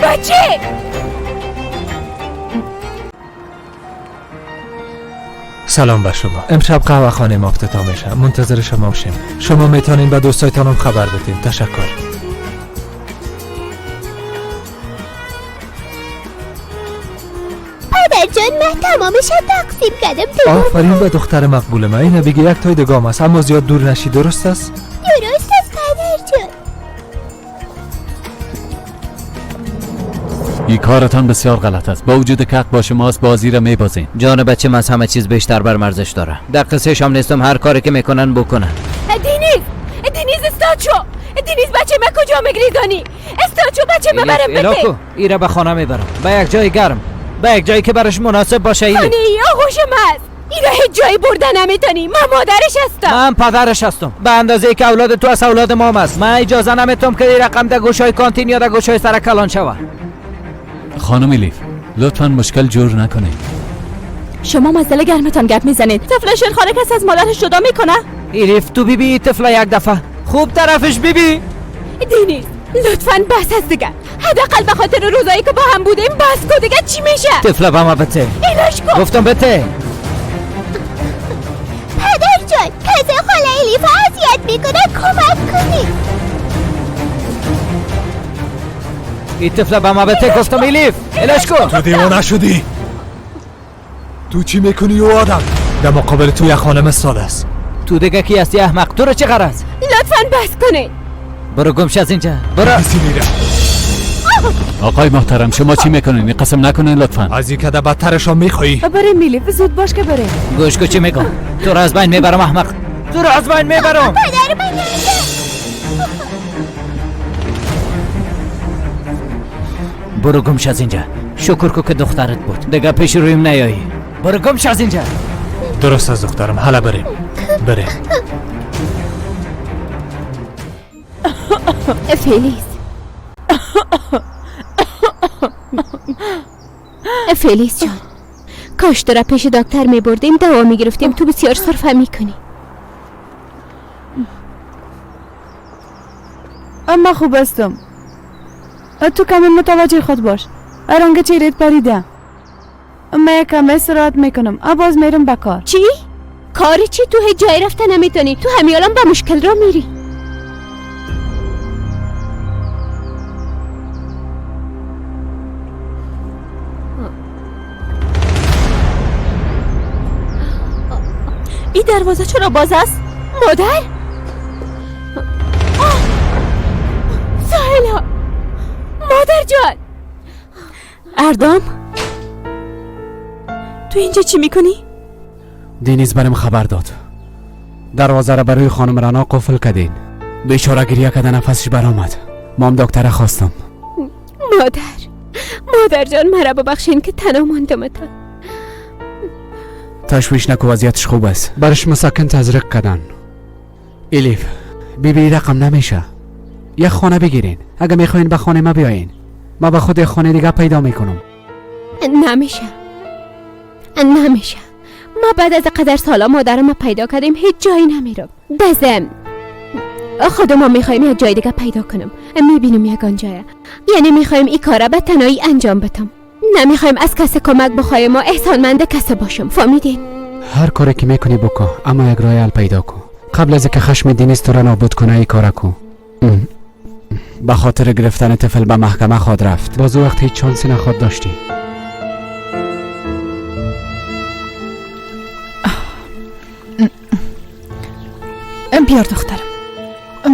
بچه سلام بر شما. امشب قهوه خانه ما افتتاح میشه. منتظر شما میشیم. شما میتونین به دوستایتان هم خبر بدین. تشکر. پدر جان من تمامش تقسیم کردم. آفرین به دختر مقبول من. اینه بگی یک تای دگام است اما زیاد دور نشی. درست است؟ درست است پدر جان. این کارتان بسیار غلط است. با وجود که حق با شماست بازی را میبازین. جان بچه من از همه چیز بیشتر بر مرزش داره. در قصه شام نیستم، هر کاری که میکنن بکنن. دنیز، دنیز استاچو، دنیز بچه من کجا میگریزانی؟ استاچو بچه من برم بده. ایره به خانه میبرم، به یک جای گرم، به یک جایی که برش مناسب باشه. ایره خانه آغوش من است. ایره هیچ جایی برده نمیتونی. من مادرش هستم. من پدرش هستم. به اندازه که اولاد تو از اولاد مام است. من اجازه نمیتم که این رقم در گوشای کانتین یا در گوشای سر کلان شوه. خانم الیف لطفا مشکل جور نکنید. شما مسئله گرمتان گپ میزنید. طفل شیرخواره کسی از مادرش جدا میکنه؟ الیف تو بیبی طفل یک دفعه خوب طرفش بیبی. دنیز لطفا بس است دیگه. حداقل به خاطر روزایی که با هم بودیم بس کن دیگه. چی میشه؟ طفل به ما بته. ایلاش کن. گفتم بته. پدر جان کسی خاله الیف اذیت میکنه کمک کنید. این طفل به ما بته. گفتم الیف الاش کن. تو دیوانه شدی؟ تو چی میکنی او آدم؟ در مقابل تو یک خانم ساده است. تو دیگه کی هستی احمق؟ تو رو چه غرض؟ لطفا بس کنید. برو گمش از اینجا. برو. آقای محترم شما چی میکنین؟ این قسم نکنین لطفا. از این کده بدترشان میخوایی. بریم میلیف زود باش که بریم. گوش کو چی میگم. تو رو از بین میبرم احمق. تو رو از بین میبرم. پدر من برو گمش از اینجا. شکر کو که دخترت بود، دیگه پیش رویم نیایی. برو گم شو از اینجا. درست از دخترم، حالا بریم بریم. فلیز، فلیز جان، کاش تو را پیش دکتر می بردیم، دوا می گرفتیم. تو بسیار سرفه می کنی. اما خوب هستم. تو کمی متوجه خود باش. رنگ چهرهت پریده. من یکم استراحت میکنم، باز میرم به کار. چی؟ کاری چی؟ تو هیچ جای رفته نمیتونی. تو همین الان به مشکل را میری. این دروازه چرا باز است؟ مادر؟ سهیلا، مادر جان. اردام، تو اینجا چی میکنی؟ دینیز برم خبر داد. دروازه را برای خانم رنا قفل کردین. بیچاره گریه کرده نفسش برآمد. مام دکتر خواستم. مادر، مادر جان مرا ببخشین که تنها ماندمتان. تشویش نکو، وضعیتش خوب است. برش مسکن تزریق کردن. الیف بی بی رقم نمیشه. یک خانه بگیرین. اگه میخواین به خانه ما بیاین، ما به خود یک خانه دیگه پیدا میکنم. نمیشه، نمیشه. ما بعد از قدر سالا مادرم پیدا کردیم، هیچ جایی نمیرم. دزم خود ما میخوایم یک جای دیگه پیدا کنم. میبینم یگان جایه. یعنی میخوایم این کاره به تنهایی انجام بدم. نمیخوایم از کس کمک بخوایم و احسانمند کس باشم. فهمیدین؟ هر کاری که میکنی بکن، اما یک راه حل پیدا کن. قبل از اینکه خشم دینیز تو را نابود کنه ای کار کن. به خاطر گرفتن طفل به محکمه خواد رفت. باز وقت هیچ چانسی نخواد داشتی. بیار دخترم.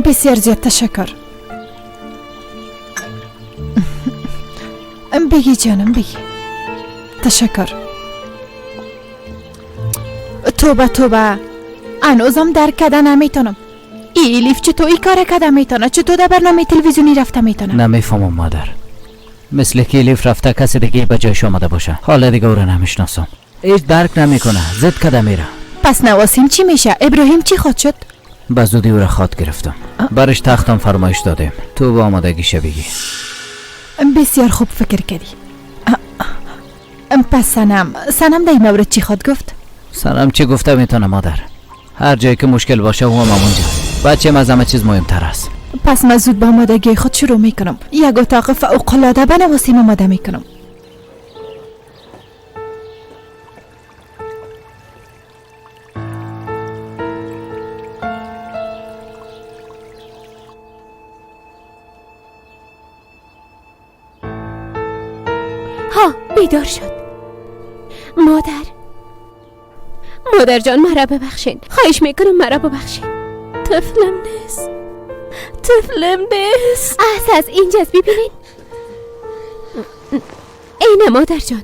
بسیار زیاد تشکر. بگی جانم بگی. تشکر. توبه توبه، هنوزم درک کده نمیتونم. ایلیف چطور ای کار کده میتونه؟ چطور در برنامه تلویزیونی رفته میتونه؟ نمیفهمم مادر. مثل که ایلیف رفته کسی دیگه به جایش آمده باشه. حالا دیگه او را نمیشناسم. هیچ درک نمیکنه، زد کده میره. پس نواسیم چی میشه؟ ابراهیم چی خواد شد؟ به زودی او را خواد گرفتم. برش تختم فرمایش دادیم. تو با آمادگیشه بگی. بسیار خوب فکر کردی. پس سنم، سنم در این مورد چی خواد گفت؟ سنم چی گفته میتونه مادر؟ هر جایی که مشکل باشه او هم اونجا. بچه از همه چیز مهمتر است. پس من زود با آمادگی خود شروع میکنم. یک اتاق فوق العاده به نواسیم آماده میکنم. ها بیدار شد. مادر، مادر جان مرا ببخشین. خواهش میکنم مرا ببخشین. طفلم نیست، طفلم نیست. از اینجاست، ببینین. اینه مادر جان.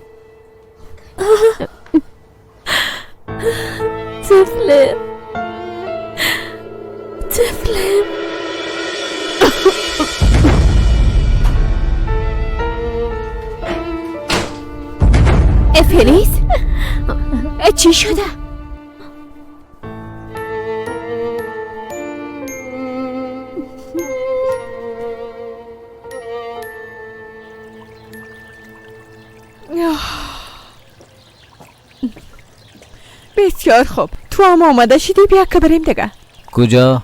طفلم، طفلم. فلیز چی شده؟ بسیار خوب، تو هم آماده شدی؟ بیا که بریم دیگه. کجا؟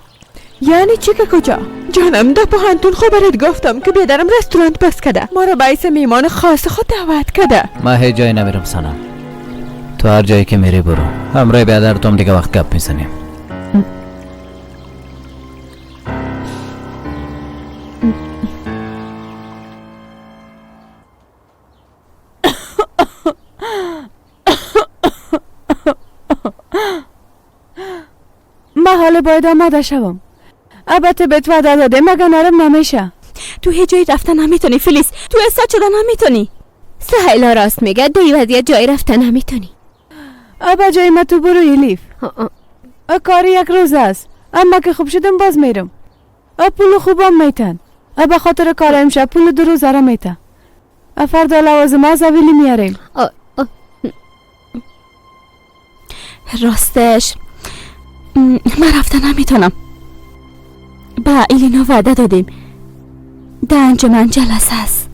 یعنی چی که کجا؟ جانم در پوهنتون خبرت گفتم که بیادرم رستورانت بس کده، ما را باعث میمان خاص خود دعوت کده. من هیچ جایی نمیرم سنم، تو هر جایی که میری برو، همراه بیادرتم دیگه وقت گپ میزنیم. من حال باید آماده شوم. البته بهت وعده داده، مگه نرم نمیشه. تو هیچ جایی رفتن نمیتونی فلیس، تو استاد شدن نمیتونی. سهیلا راست میگه، دی وضعیت جایی رفتن نمیتونی. ابا جای ما تو برو الیف، کاری یک روز است، اما که خوب شدم باز میرم. پول خوبم میتن، به خاطر کار امشب پول 2 روزه را میتن. فردا لوازم از اولی میاریم. راستش من رفته نمیتونم. با ایلینا وعده دادیم در انجمن جلسه است.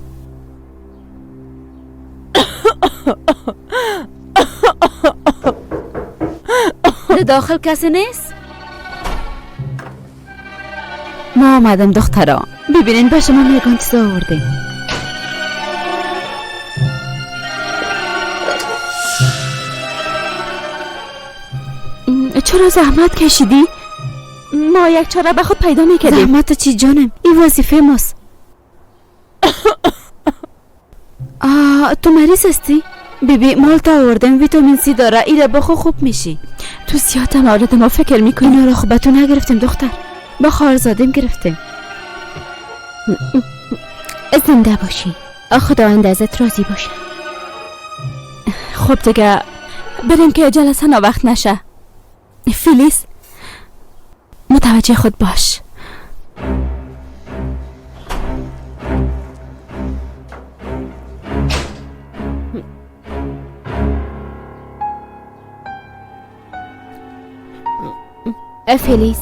داخل کسی نیست؟ ما آمدم دخترا، ببینین به شما میگن چیز آوردیم. چرا زحمت کشیدی؟ ما یک چاره به خود پیدا میکردیم. زحمت چی جانم؟ این وظیفه ماست. تو مریض هستی؟ ببی مالتا آوردم، ویتامین سی داره، ایره بخو خوب میشی. تو زیاد مورد ما فکر میکنی. اینا را خوب به تو نگرفتیم دختر، با خواهرزادیم گرفتیم. زنده باشی، خداوند ازت راضی باشه. خب دیگه بریم که جلسه ناوقت نشه. فیلیس متوجه خود باش. فیلیز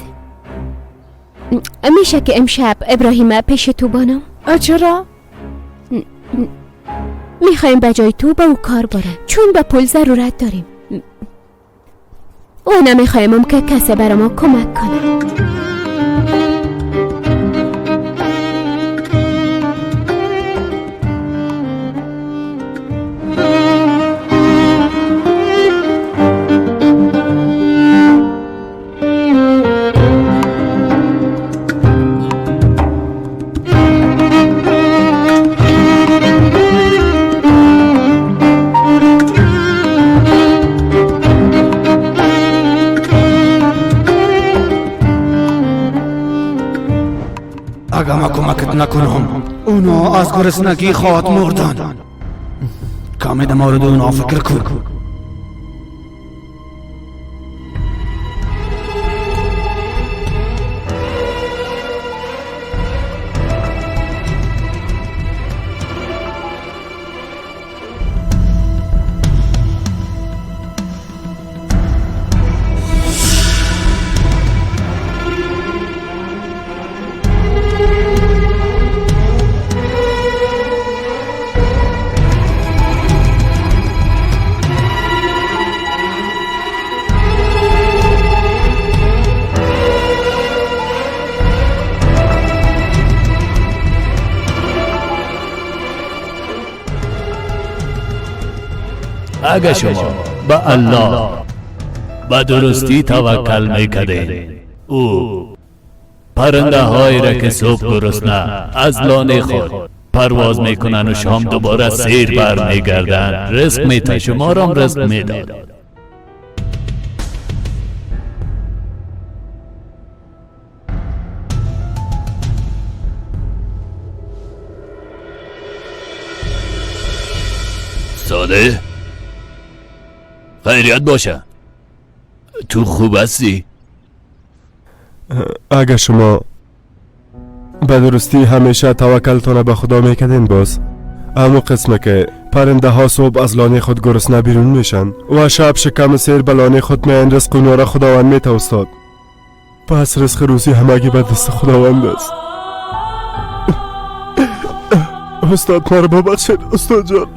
میشه که امشب ابراهیم پیش تو بانم؟ چرا؟ میخوایم به جای تو با او کار باره، چون به پول ضرورت داریم و نمیخوایم که کسی برا ما کمک کنه. اگه ما کمکت نکنم اونا از گرسنگی خواهد مردن. کمی در مورد اونا فکر کن. اگه شما به الله به درستی توکل میکردین، او پرنده های را که صبح گرسنه از لانه خود پرواز میکنن و شام دوباره سیر بر میگردن رزق میده، شما را هم رزق میداد. ساده خیریت باشه، تو خوب هستی؟ اگه شما به درستی همیشه توکلتان به خدا میکردین، باز اما قسمه که پرنده ها صبح از لانه خود گرسنه بیرون میشن و شب شکم سیر به لانه خود میان، رزق اونا را خداوند میته استاد. پس رزق روزی همگی به دست خداوند است. استاد مرا ببخشید، استاد جان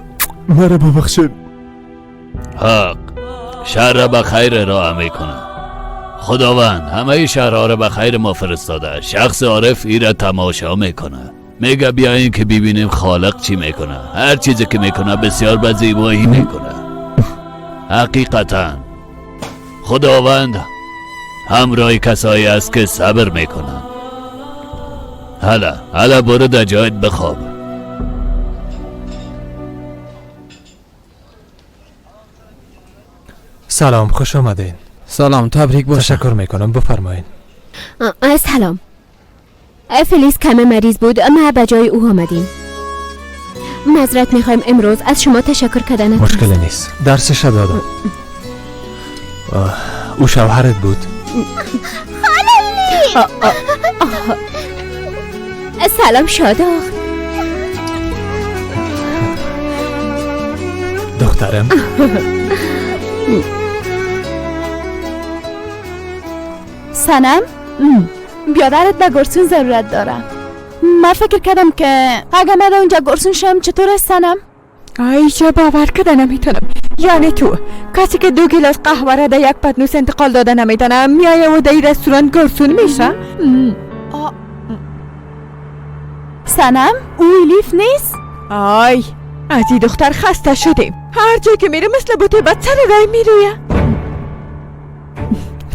مرا ببخشید. حق شهر را به خیر ارائه میکنه. خداوند همه شهرها را به خیر ما فرستاده. شخص عارف ای را تماشا میکنه، میگه بیاین که ببینیم خالق چی میکنه. هر چیزی که میکنه بسیار به زیبایی میکنه. حقیقتا خداوند همراه کسایی است که صبر میکنن. حالا برو در جایت بخواب. سلام، خوش آمدین. سلام، تبریک باشه. تشکر میکنم، بفرمایین. سلام. فلیس کم مریض بود، ما به جای او آمدیم. معذرت میخوایم امروز از شما تشکر کردن. مشکل نیست، درسش دادم. او شوهرت بود؟ خاله. سلام شاداخ. دخترم. سنم، بیادرت به گرسون ضرورت دارم. من فکر کردم که اگه من اونجا گرسون شم چطور است سنم؟ ایجا باور کده نمیتونم. یعنی تو کسی که 2 گیلاس قهوه را در یک پتنوس انتقال داده نمیتونه، میایه و در این رستوران گرسون میشه؟ سنم، او الیف نیست؟ آی از این دختر خسته شدیم. هر جای که میره مثل بوته بد سر رای میرویه.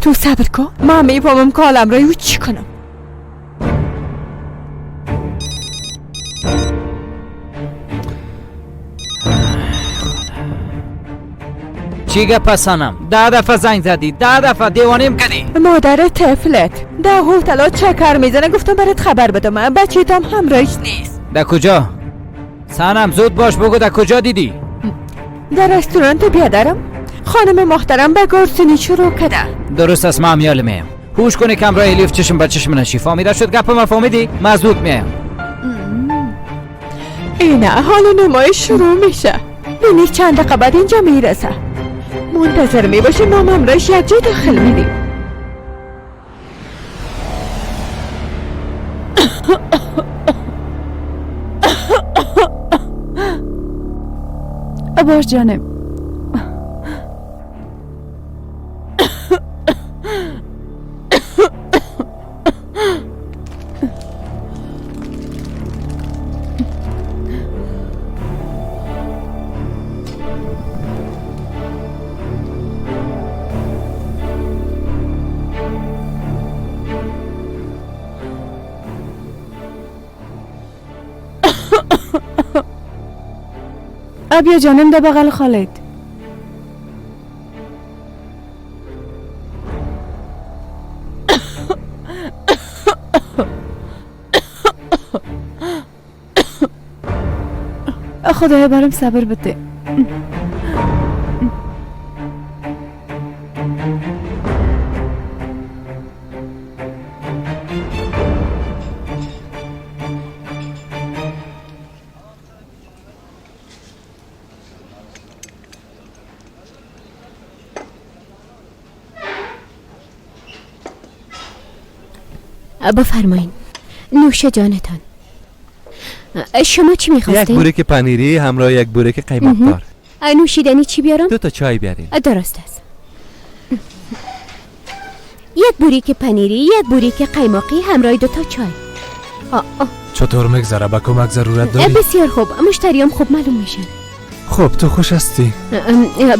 تو صبر کن، من میفهمم که حالم رای او چی کنم. چی گپ سنم؟ 10 دفعه زنگ زدی، 10 دفعه دیوانیم کردی. مادر طفلت در هتل چکر میزنه، گفتم برات خبر بدم. بچه تام همراهش نیست. در کجا؟ سنم زود باش بگو در کجا دیدی؟ در رستوران بیادرم. خانم محترم به گرسونی شروع کرده. درست است، من میال میم. هوش کنی کم راه الیف چشم به چشم نشی. فهمیده شد گپ ما؟ فهمیدی؟ من زود میم. اینه حال نمایش شروع میشه. بینی چند دقیقه بعد اینجا میرسه. منتظر میباشه ما همراهش یک جای داخل میریم. باش جانم. بیا جانم در بغل خالد. خدایا برم صبر بده. بفرمایین، نوش جانتان. شما چی میخواستین؟ یک بورک پنیری همراه یک بورک قیمقدار. نوشیدنی چی بیارم؟ 2 تا چای بیارین. درست است. یک بوریک پنیری، یک بوریک قیماقی همراه 2 تا چای. چطور میگذره؟ به کمک ضرورت داری؟ بسیار خوب، مشتریام خوب معلوم میشن. خب تو خوش هستی؟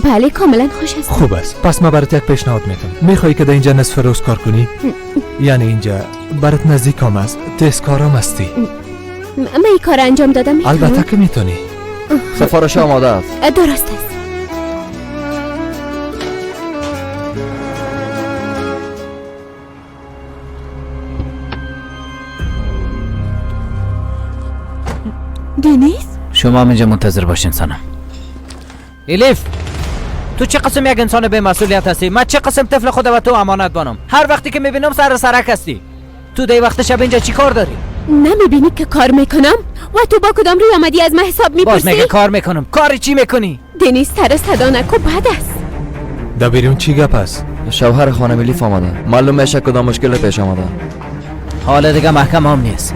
بله کاملا خوش هستم. خوب است، پس من برات یک پیشنهاد میدم. میخوای که در اینجا نصف روز کار کنی؟ یعنی اینجا برات نزدیک هم است، تستکارم هستی. من این کار انجام دادم میتونم؟ البته که میتونی. سفارش آماده است. درست است. دنیز؟ شما هم اینجا منتظر باشین سنم. الیف، تو چه قسم یک انسان به مسئولیت هستی؟ من چه قسم طفل خود به تو امانت بانم؟ هر وقتی که میبینم سر سرک هستی. تو دی وقت شب اینجا چی کار داری؟ نمیبینی که کار میکنم؟ و تو با کدام روی آمدی از من حساب میپرسی؟ باز میگه کار میکنم. کاری چی میکنی؟ دنیز سر صدا نکو، بد است. در بیرون چی گپ است؟ شوهر خانم الیف آمده. معلوم میشه کدام مشکل پیش آمده. حالا دیگه محکم هم نیست.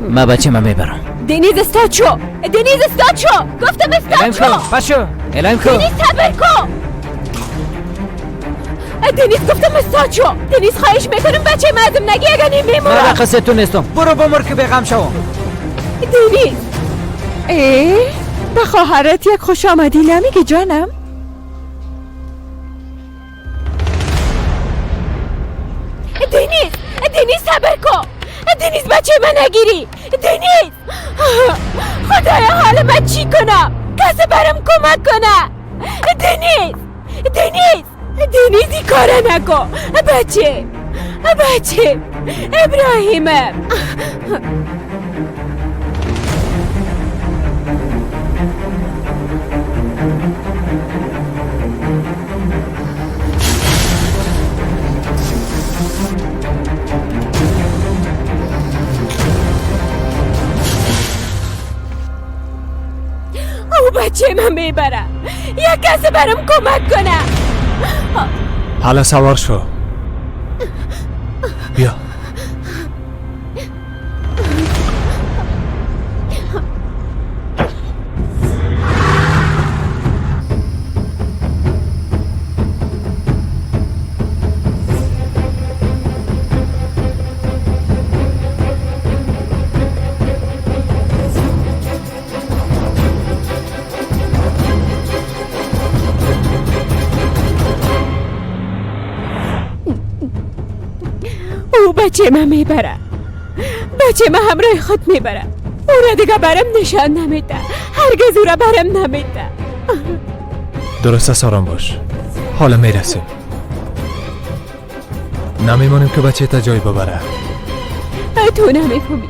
من بچه من میبرم. دنیز استاد شو، دنیز استاد شو، گفتم استاد شو. پاشو اعلام کن. دنیز صبر کن. دنیز گفتم استاد شو. دنیز خواهش میکنم بچه مردم نگی اگه نمیمورم. من قصه تو نیستم، برو بمر که بیغم شوم. دنیز ای به خواهرت یک خوش آمدی نمیگه جانم؟ دنیز، دنیز صبر کن. دنیز بچه من نگیری. دنیز خدایا حال من چی کنم؟ کسی برم کمک کنه. دنیز، دنیز، دنیز این کاره نکن. بچه، بچه ابراهیمم. او بچه من میبره. یک کسی برام کمک کنه. حالا سوار شو، بیا. بچه من میبره، بچه من همراه خود میبره. او را دیگه برم نشان نمیده، هرگز او را برم نمیده. درسته، ساران باش، حالا میرسیم. نمیمانیم که بچه تا جای ببره. تو نمیفهمی،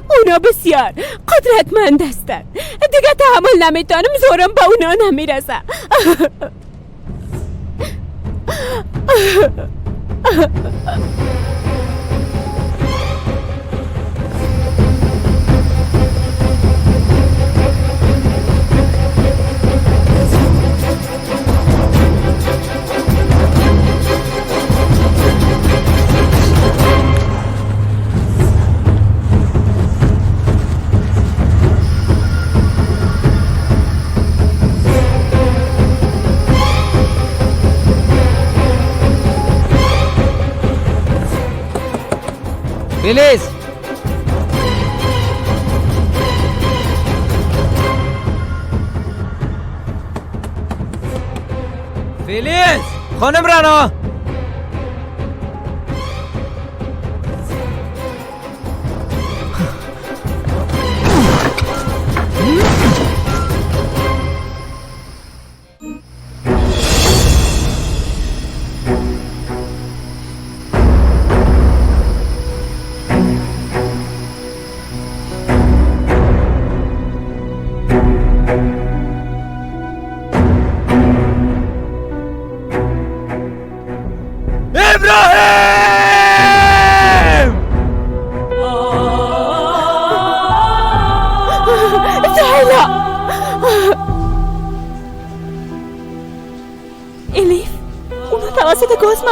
اونا بسیار قدرتمند هستن، دیگه تحمل نمیتونم، زورم به اونا نمیرسه. فیلیز، فیلیز، خانم رنا،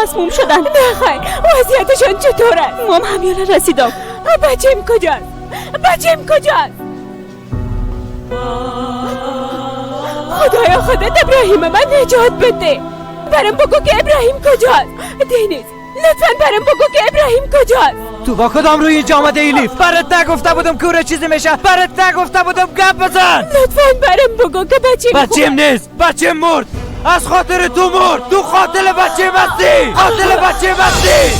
مسموم شدن. نه خیر، وضعیتشان چطور است؟ مام همیانا رسیدم. بچه‌م کجاست؟ بچه‌م کجاست؟ خدایا خودت ابراهیم من نجات بده. برام بگو که ابراهیم کجاست. دنیز لطفاً برام بگو که ابراهیم کجاست. تو با کدام روی اینجا آمده ایلیف؟ برات نگفته بودم که اورا چیزی میشه؟ برات نگفته بودم گپ بزن. لطفاً برام بگو که بچه‌م نیست. بچه‌م مرد. از خاطر تو مرد. تو قاتل بچه هستی. قاتل بچه هستی.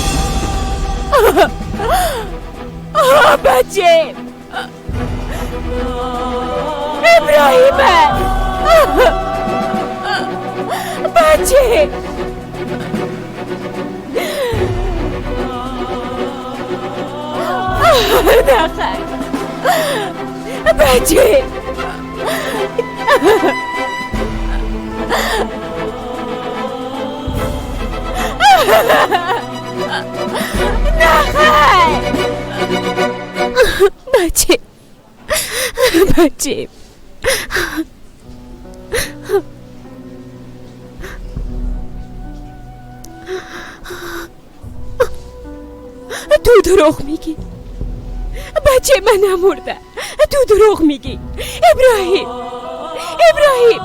آه بچه ابراهیم، بچه نخیر، بچه نخیر، بچه بچه تو دروغ میگی. بچه من نمرده. تو دروغ میگی. ابراهیم، ابراهیم،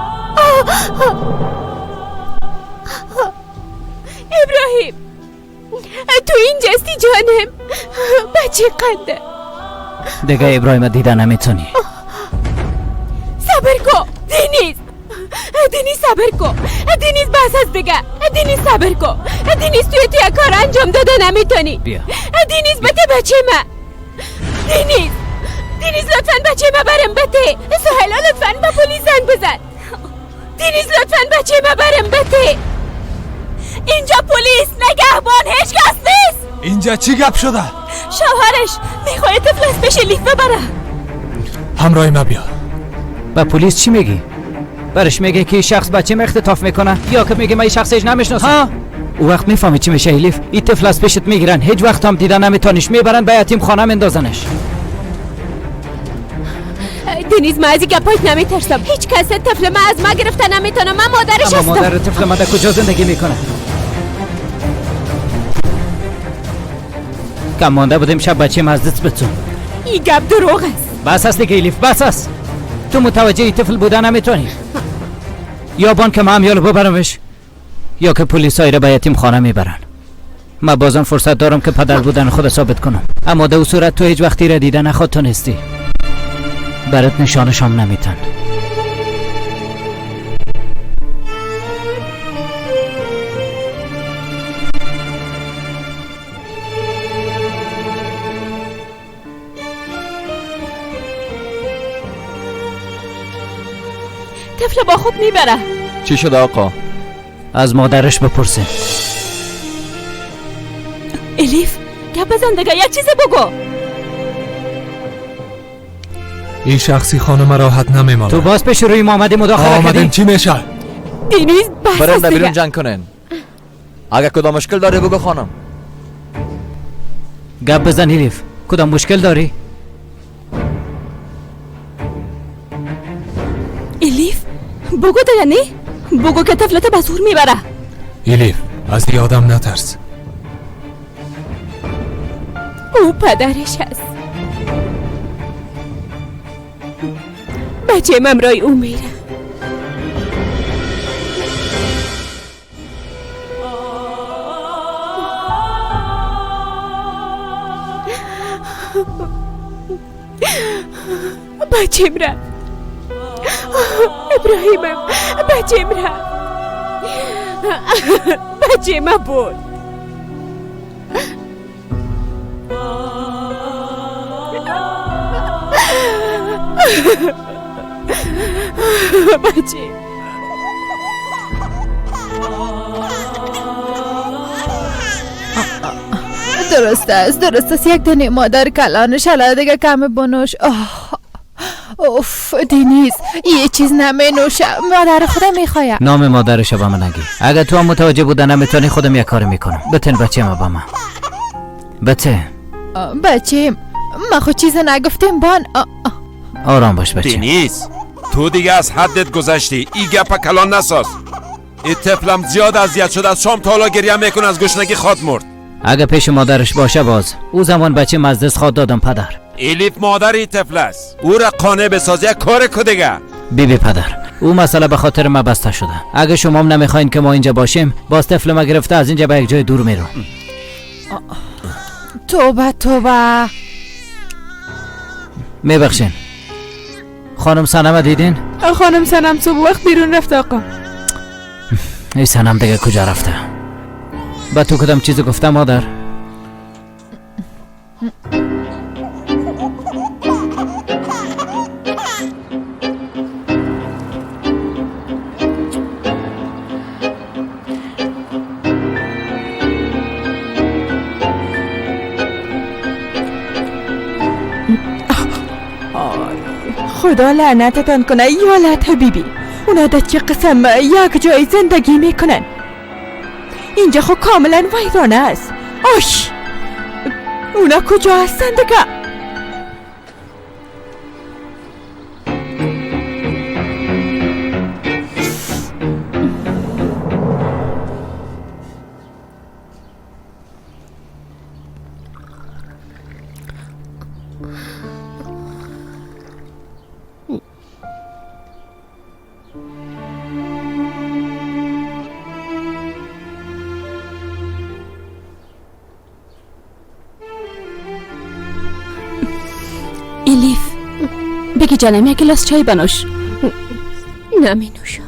ابراهیم، تو اینجاستی جانم. بچه قنده دیگه. ابراهیم دیده نمیتونی. صبر کن دنیز، دنیز صبر کن دنیز، بس از دیگه دنیز صبر کن دنیز، توی توی کار انجام داده نمیتونی. بیا دنیز بده بچه من. دنیز، دنیز لطفا بچه من برم بده. سهیلا لطفا به پلیس زنگ بزن. دنیز لطفا بچه من برم بده. اینجا پلیس، نگهبان، هیچ کس نیست. اینجا چی گپ شده؟ شوهرش میخواد طفل از پیش لیف ببره. همراه ما بیا. با پلیس چی میگی؟ برش میگه که شخص بچه ما اختطاف میکنه یا که میگه من این شخص هیچ نمیشناسم. ها او وقت میفهمی چی میشه الیف. این طفل از پیشت میگیرن، هیچ وقت هم دیدن نمیتونیش، میبرن به یتیم خانه میندازنش. دنیز، من از این گپایت نمیترسم. هیچ کس طفل من از ما گرفته نمیتونه. من مادرش هستم. اما مادر طفل من در کجا زندگی میکنه؟ کم مانده بودیم شب بچه از دست بتون. این گپ دروغ است. بس است دیگه الیف، بس است. تو متوجه طفل بودن نمیتونی. یا بانک ما هم یالو ببرمش یا که پلیسای را به یتیم خانه میبرن. من بازم فرصت دارم که پدر بودن خود ثابت کنم، اما در صورت تو هیچ وقتی را دیده نخواد تونستی. برات نشانشام نمیتن. طفل با خود میبره. چی شد آقا؟ از مادرش بپرسه. الیف گپ بزن دیگه، یک چیز بگو. این شخصی خانم راحت نمیماند. تو باز پیش روی ما آمدی مداخله کردی. آمدیم چی میشه؟ دنیز بس بریم است بیرون دیگه. جنگ کنین. اگه کدام مشکل داری بگو خانم. گپ بزن الیف، کدام مشکل داری؟ الیف بگو دیگه، نه بگو که طفلت به زور میبره. الیف از این آدم نترس. او پدرش است. بچه من رای او میره. بچه رفت. ابراهیمم بچه رفت. بچه من بود. بچه درست است، درست است. یک دنی مادر کلانش حالا دیگه کم بنوش. آه اوف دنیز، یه چیز نمی نوشه. مادر خودم میخوایم. نام مادرش به من نگی. اگه تو هم متوجه بودن نمیتونی خودم یک کار میکنم. بتن بچه ما با من. بته بچه ما خود چیز نگفتیم بان. آرام باش بچه. دنیز تو دیگه از حدت گذشتی. ای گپ کلان نساز. ای طفلم زیاد اذیت شد، از شام تا حالا گریه میکنه، از گشنگی خواد مرد. اگه پیش مادرش باشه باز او زمان بچه مزدس خواد دادم پدر. الیف مادر ای طفل است، او را قانع بساز، یک کار کو دیگه. بی بی پدر، او مسئله به خاطر ما بسته شده. اگه شما هم نمیخواین که ما اینجا باشیم، باز طفل ما گرفته از اینجا به یک جای دور میرم. توبه توبه. میبخشین خانم سنم دیدین؟ خانم سنم صبح وقت بیرون رفت آقا. ای سنم دیگه کجا رفته؟ با تو کدام چیزی گفتم مادر؟ خدا لعنتتان کنه یالت حبیبی. اونا در چه قسم یک جای زندگی میکنن؟ اینجا خب کاملا ویرانه است. آش اونا کجا هستن دیگه؟ الیف بگی جانم یک گلاس چای بنوش. نمی نوشم.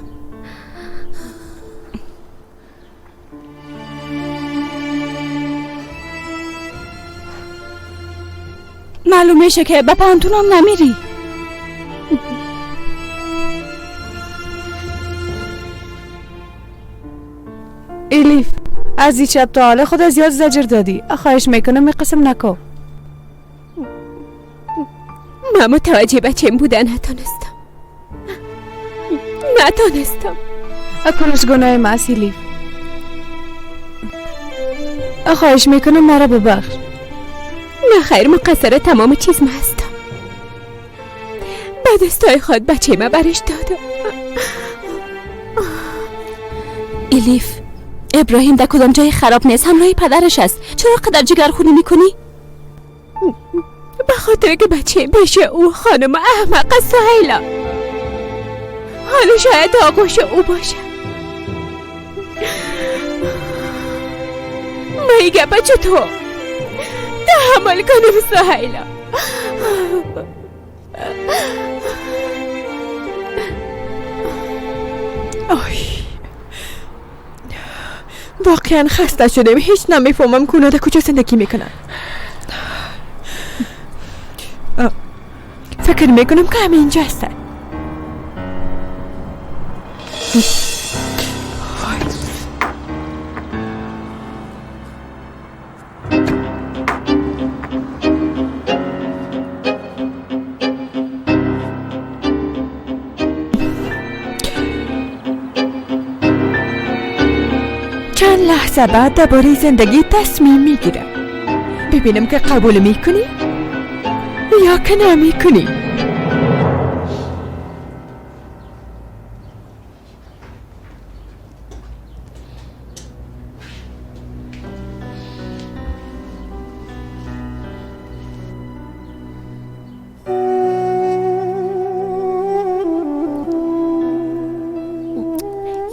معلوم میشه که به پانتونم نمیری. الیف از این شب تا حالا خود زیاد زجر دادی. خواهش میکنم این قسم نکو. من متوجه بچم بودن نتانستم. نتانستم. اکنش گناه ماست الیف. خواهش میکنم مرا ببخش. نه خیر، مقصر تمام چیز ما هستم. بعد دستای خود بچه ما برش دادم. الیف، ابراهیم در کدام جای خراب نیست، همراه پدرش است. چرا قدر جگرخونی میکنی؟ به خاطر که بچه پیش او خانم احمق سهیلا، حالا شاید آغوش او باشه. میگه بچه تو تحمل کنم سهیلا. آی واقعا خسته شدیم، هیچ نمیفهمم که اونا در کجا زندگی میکنن. فکر میکنم که همه اینجا هستن. چند لحظه بعد درباره زندگی تصمیم میگیرم. ببینم که قبول میکنی یا که نمیکنی.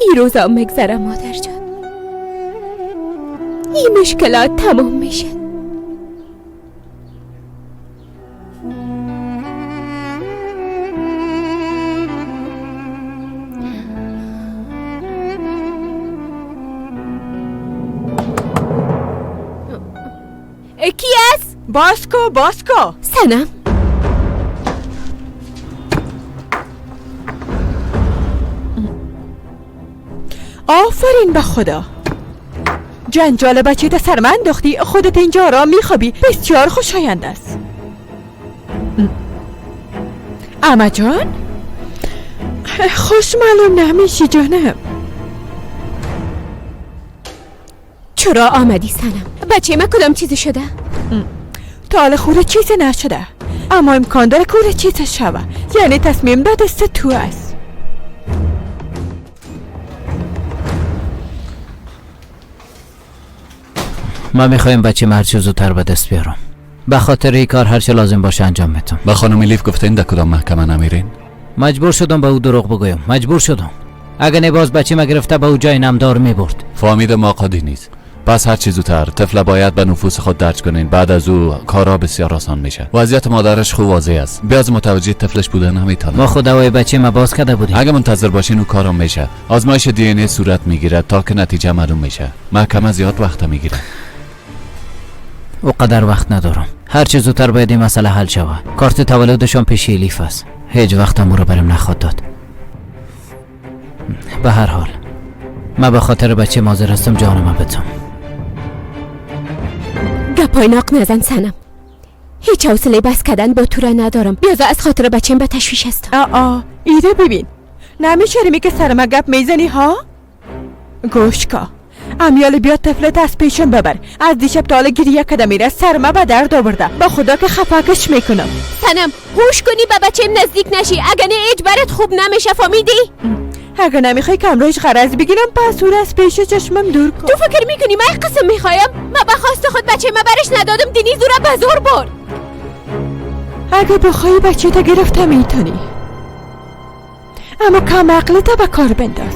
این روزا میگذره مادر جان، این مشکلات تمام میشه. کی است؟ باسکو باسکو. سنم، آفرین به خدا، جنجال بچه تا سر من انداختی، خودت اینجا آرام میخوابی. بسیار خوشایند است. اما جان خوش معلوم نمیشی جانم. چرا آمدی سنم؟ بچه من کدام چیزی شده؟ تا حالا خوره چیزی نشده، اما امکان داره که چیزی شوه. یعنی تصمیم به دست تو است. ما میخوایم بچه هر چه زودتر به دست بیارم. به خاطر این کار هر چه لازم باشه انجام میتم. به خانم الیف گفتین در کدام محکمه نمیرین؟ مجبور شدم به او دروغ بگویم، مجبور شدم. اگه نه باز بچه ما گرفته به او جای نمدار میبرد. فهمیدم آقا دینیز. پس هر چه زودتر طفل باید به نفوس خود درج کنین. بعد از او کارا بسیار آسان میشه. وضعیت مادرش خوب واضح است. بیاز متوجه طفلش بوده نمیتونه. ما خود دوای بچه ما باز کرده بودیم. اگه منتظر باشین او کارا میشه. آزمایش دی ان ای صورت میگیره تا که نتیجه معلوم میشه. محکمه زیاد وقت میگیره. او قدر وقت ندارم. هر چه زودتر باید این مسئله حل شود. کارت تولدشان پیش الیف است. هیچ وقت هم او رو برم نخواد داد. به هر حال من به خاطر بچه مازر هستم، جانم بتم. گپای ناق نزن سنم، هیچ حوصله بس کردن با تو را ندارم. بیازا از خاطر بچم به تشویش هستم. آ ایده ببین، نمیشرمی که سر ما گپ میزنی ها؟ گوش کا امیال، بیا طفلت از پیشم ببر. از دیشب تا حالا گریه کده میره، سر ما به درد آورده. با خدا که خفاکش میکنم. سنم هوش کنی به بچم نزدیک نشی، اگه نه هیچ برات خوب نمیشه. فهمیدی؟ اگه نمیخوای که امروز غرض بگیرم پس او را از پیش چشمم دور کن. تو فکر میکنی من قسم میخوایم؟ من به خواست خود بچه ما برش ندادم، دینیز او را به زور برد. اگه بخوای بچه تا گرفته میتونی، اما کم عقلت به کار بنداز.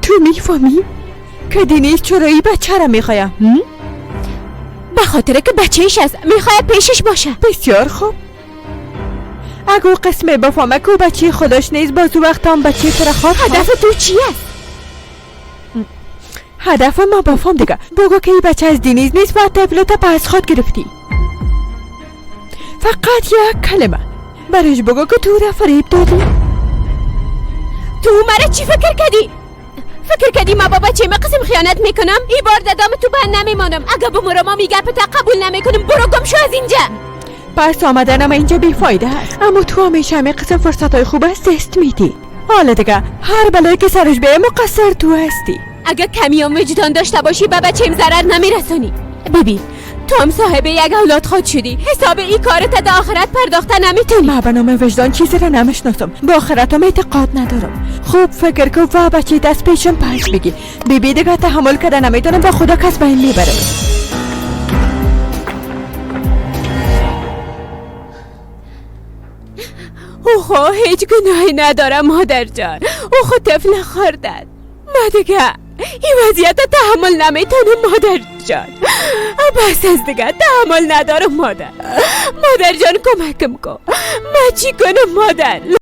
تو میفهمی که دینیز چرایی بچه را میخوایم؟ به خاطر که بچهش است، میخواد پیشش باشه. بسیار خوب، اگه قسمه بفهمه که بچه خودش نیست، باز وقت هم بچه تو را خواد. هدف تو چی است؟ هدف ما بفهم دیگه. بگو که این بچه از دینیز نیست و طفلت پس خود گرفتی. فقط یک کلمه برایش بگو که تو را فریب دادی. تو مرا چی فکر کردی؟ فکر کردی ما با بچه ما قسم خیانت میکنم؟ ای بار دادام تو بند نمیمانم. اگه بمرم ما گپت قبول نمیکنم. برو گم شو از اینجا. پس آمدنم اینجا بیفایده است، اما تو همیشه همه قسم فرصت های خوب از دست میدی. حالا دیگه هر بلایی که سرش بیه مقصر تو هستی. اگه کمی هم وجدان داشته باشی به بچه‌م ضرر نمیرسونی. ببین تو هم صاحب یک اولاد خود شدی. حساب این کارت در آخرت پرداخته نمیتونی. من به نام وجدان چیزی را نمیشناسم. به آخرتم اعتقاد ندارم. خوب فکر کن و بچه دست پیشم پس بگی. بیبی دیگه تحمل کرده نمیتونم. با خدا کس به این میبرم. او خو هیچ گناهی نداره مادر جان. او خود طفل خوردن. ما دیگه این وضعیت تحمل نمیتونم مادر جان. بس از دیگه تحمل ندارم مادر. مادر جان کمکم کن. ما چی کنم مادر؟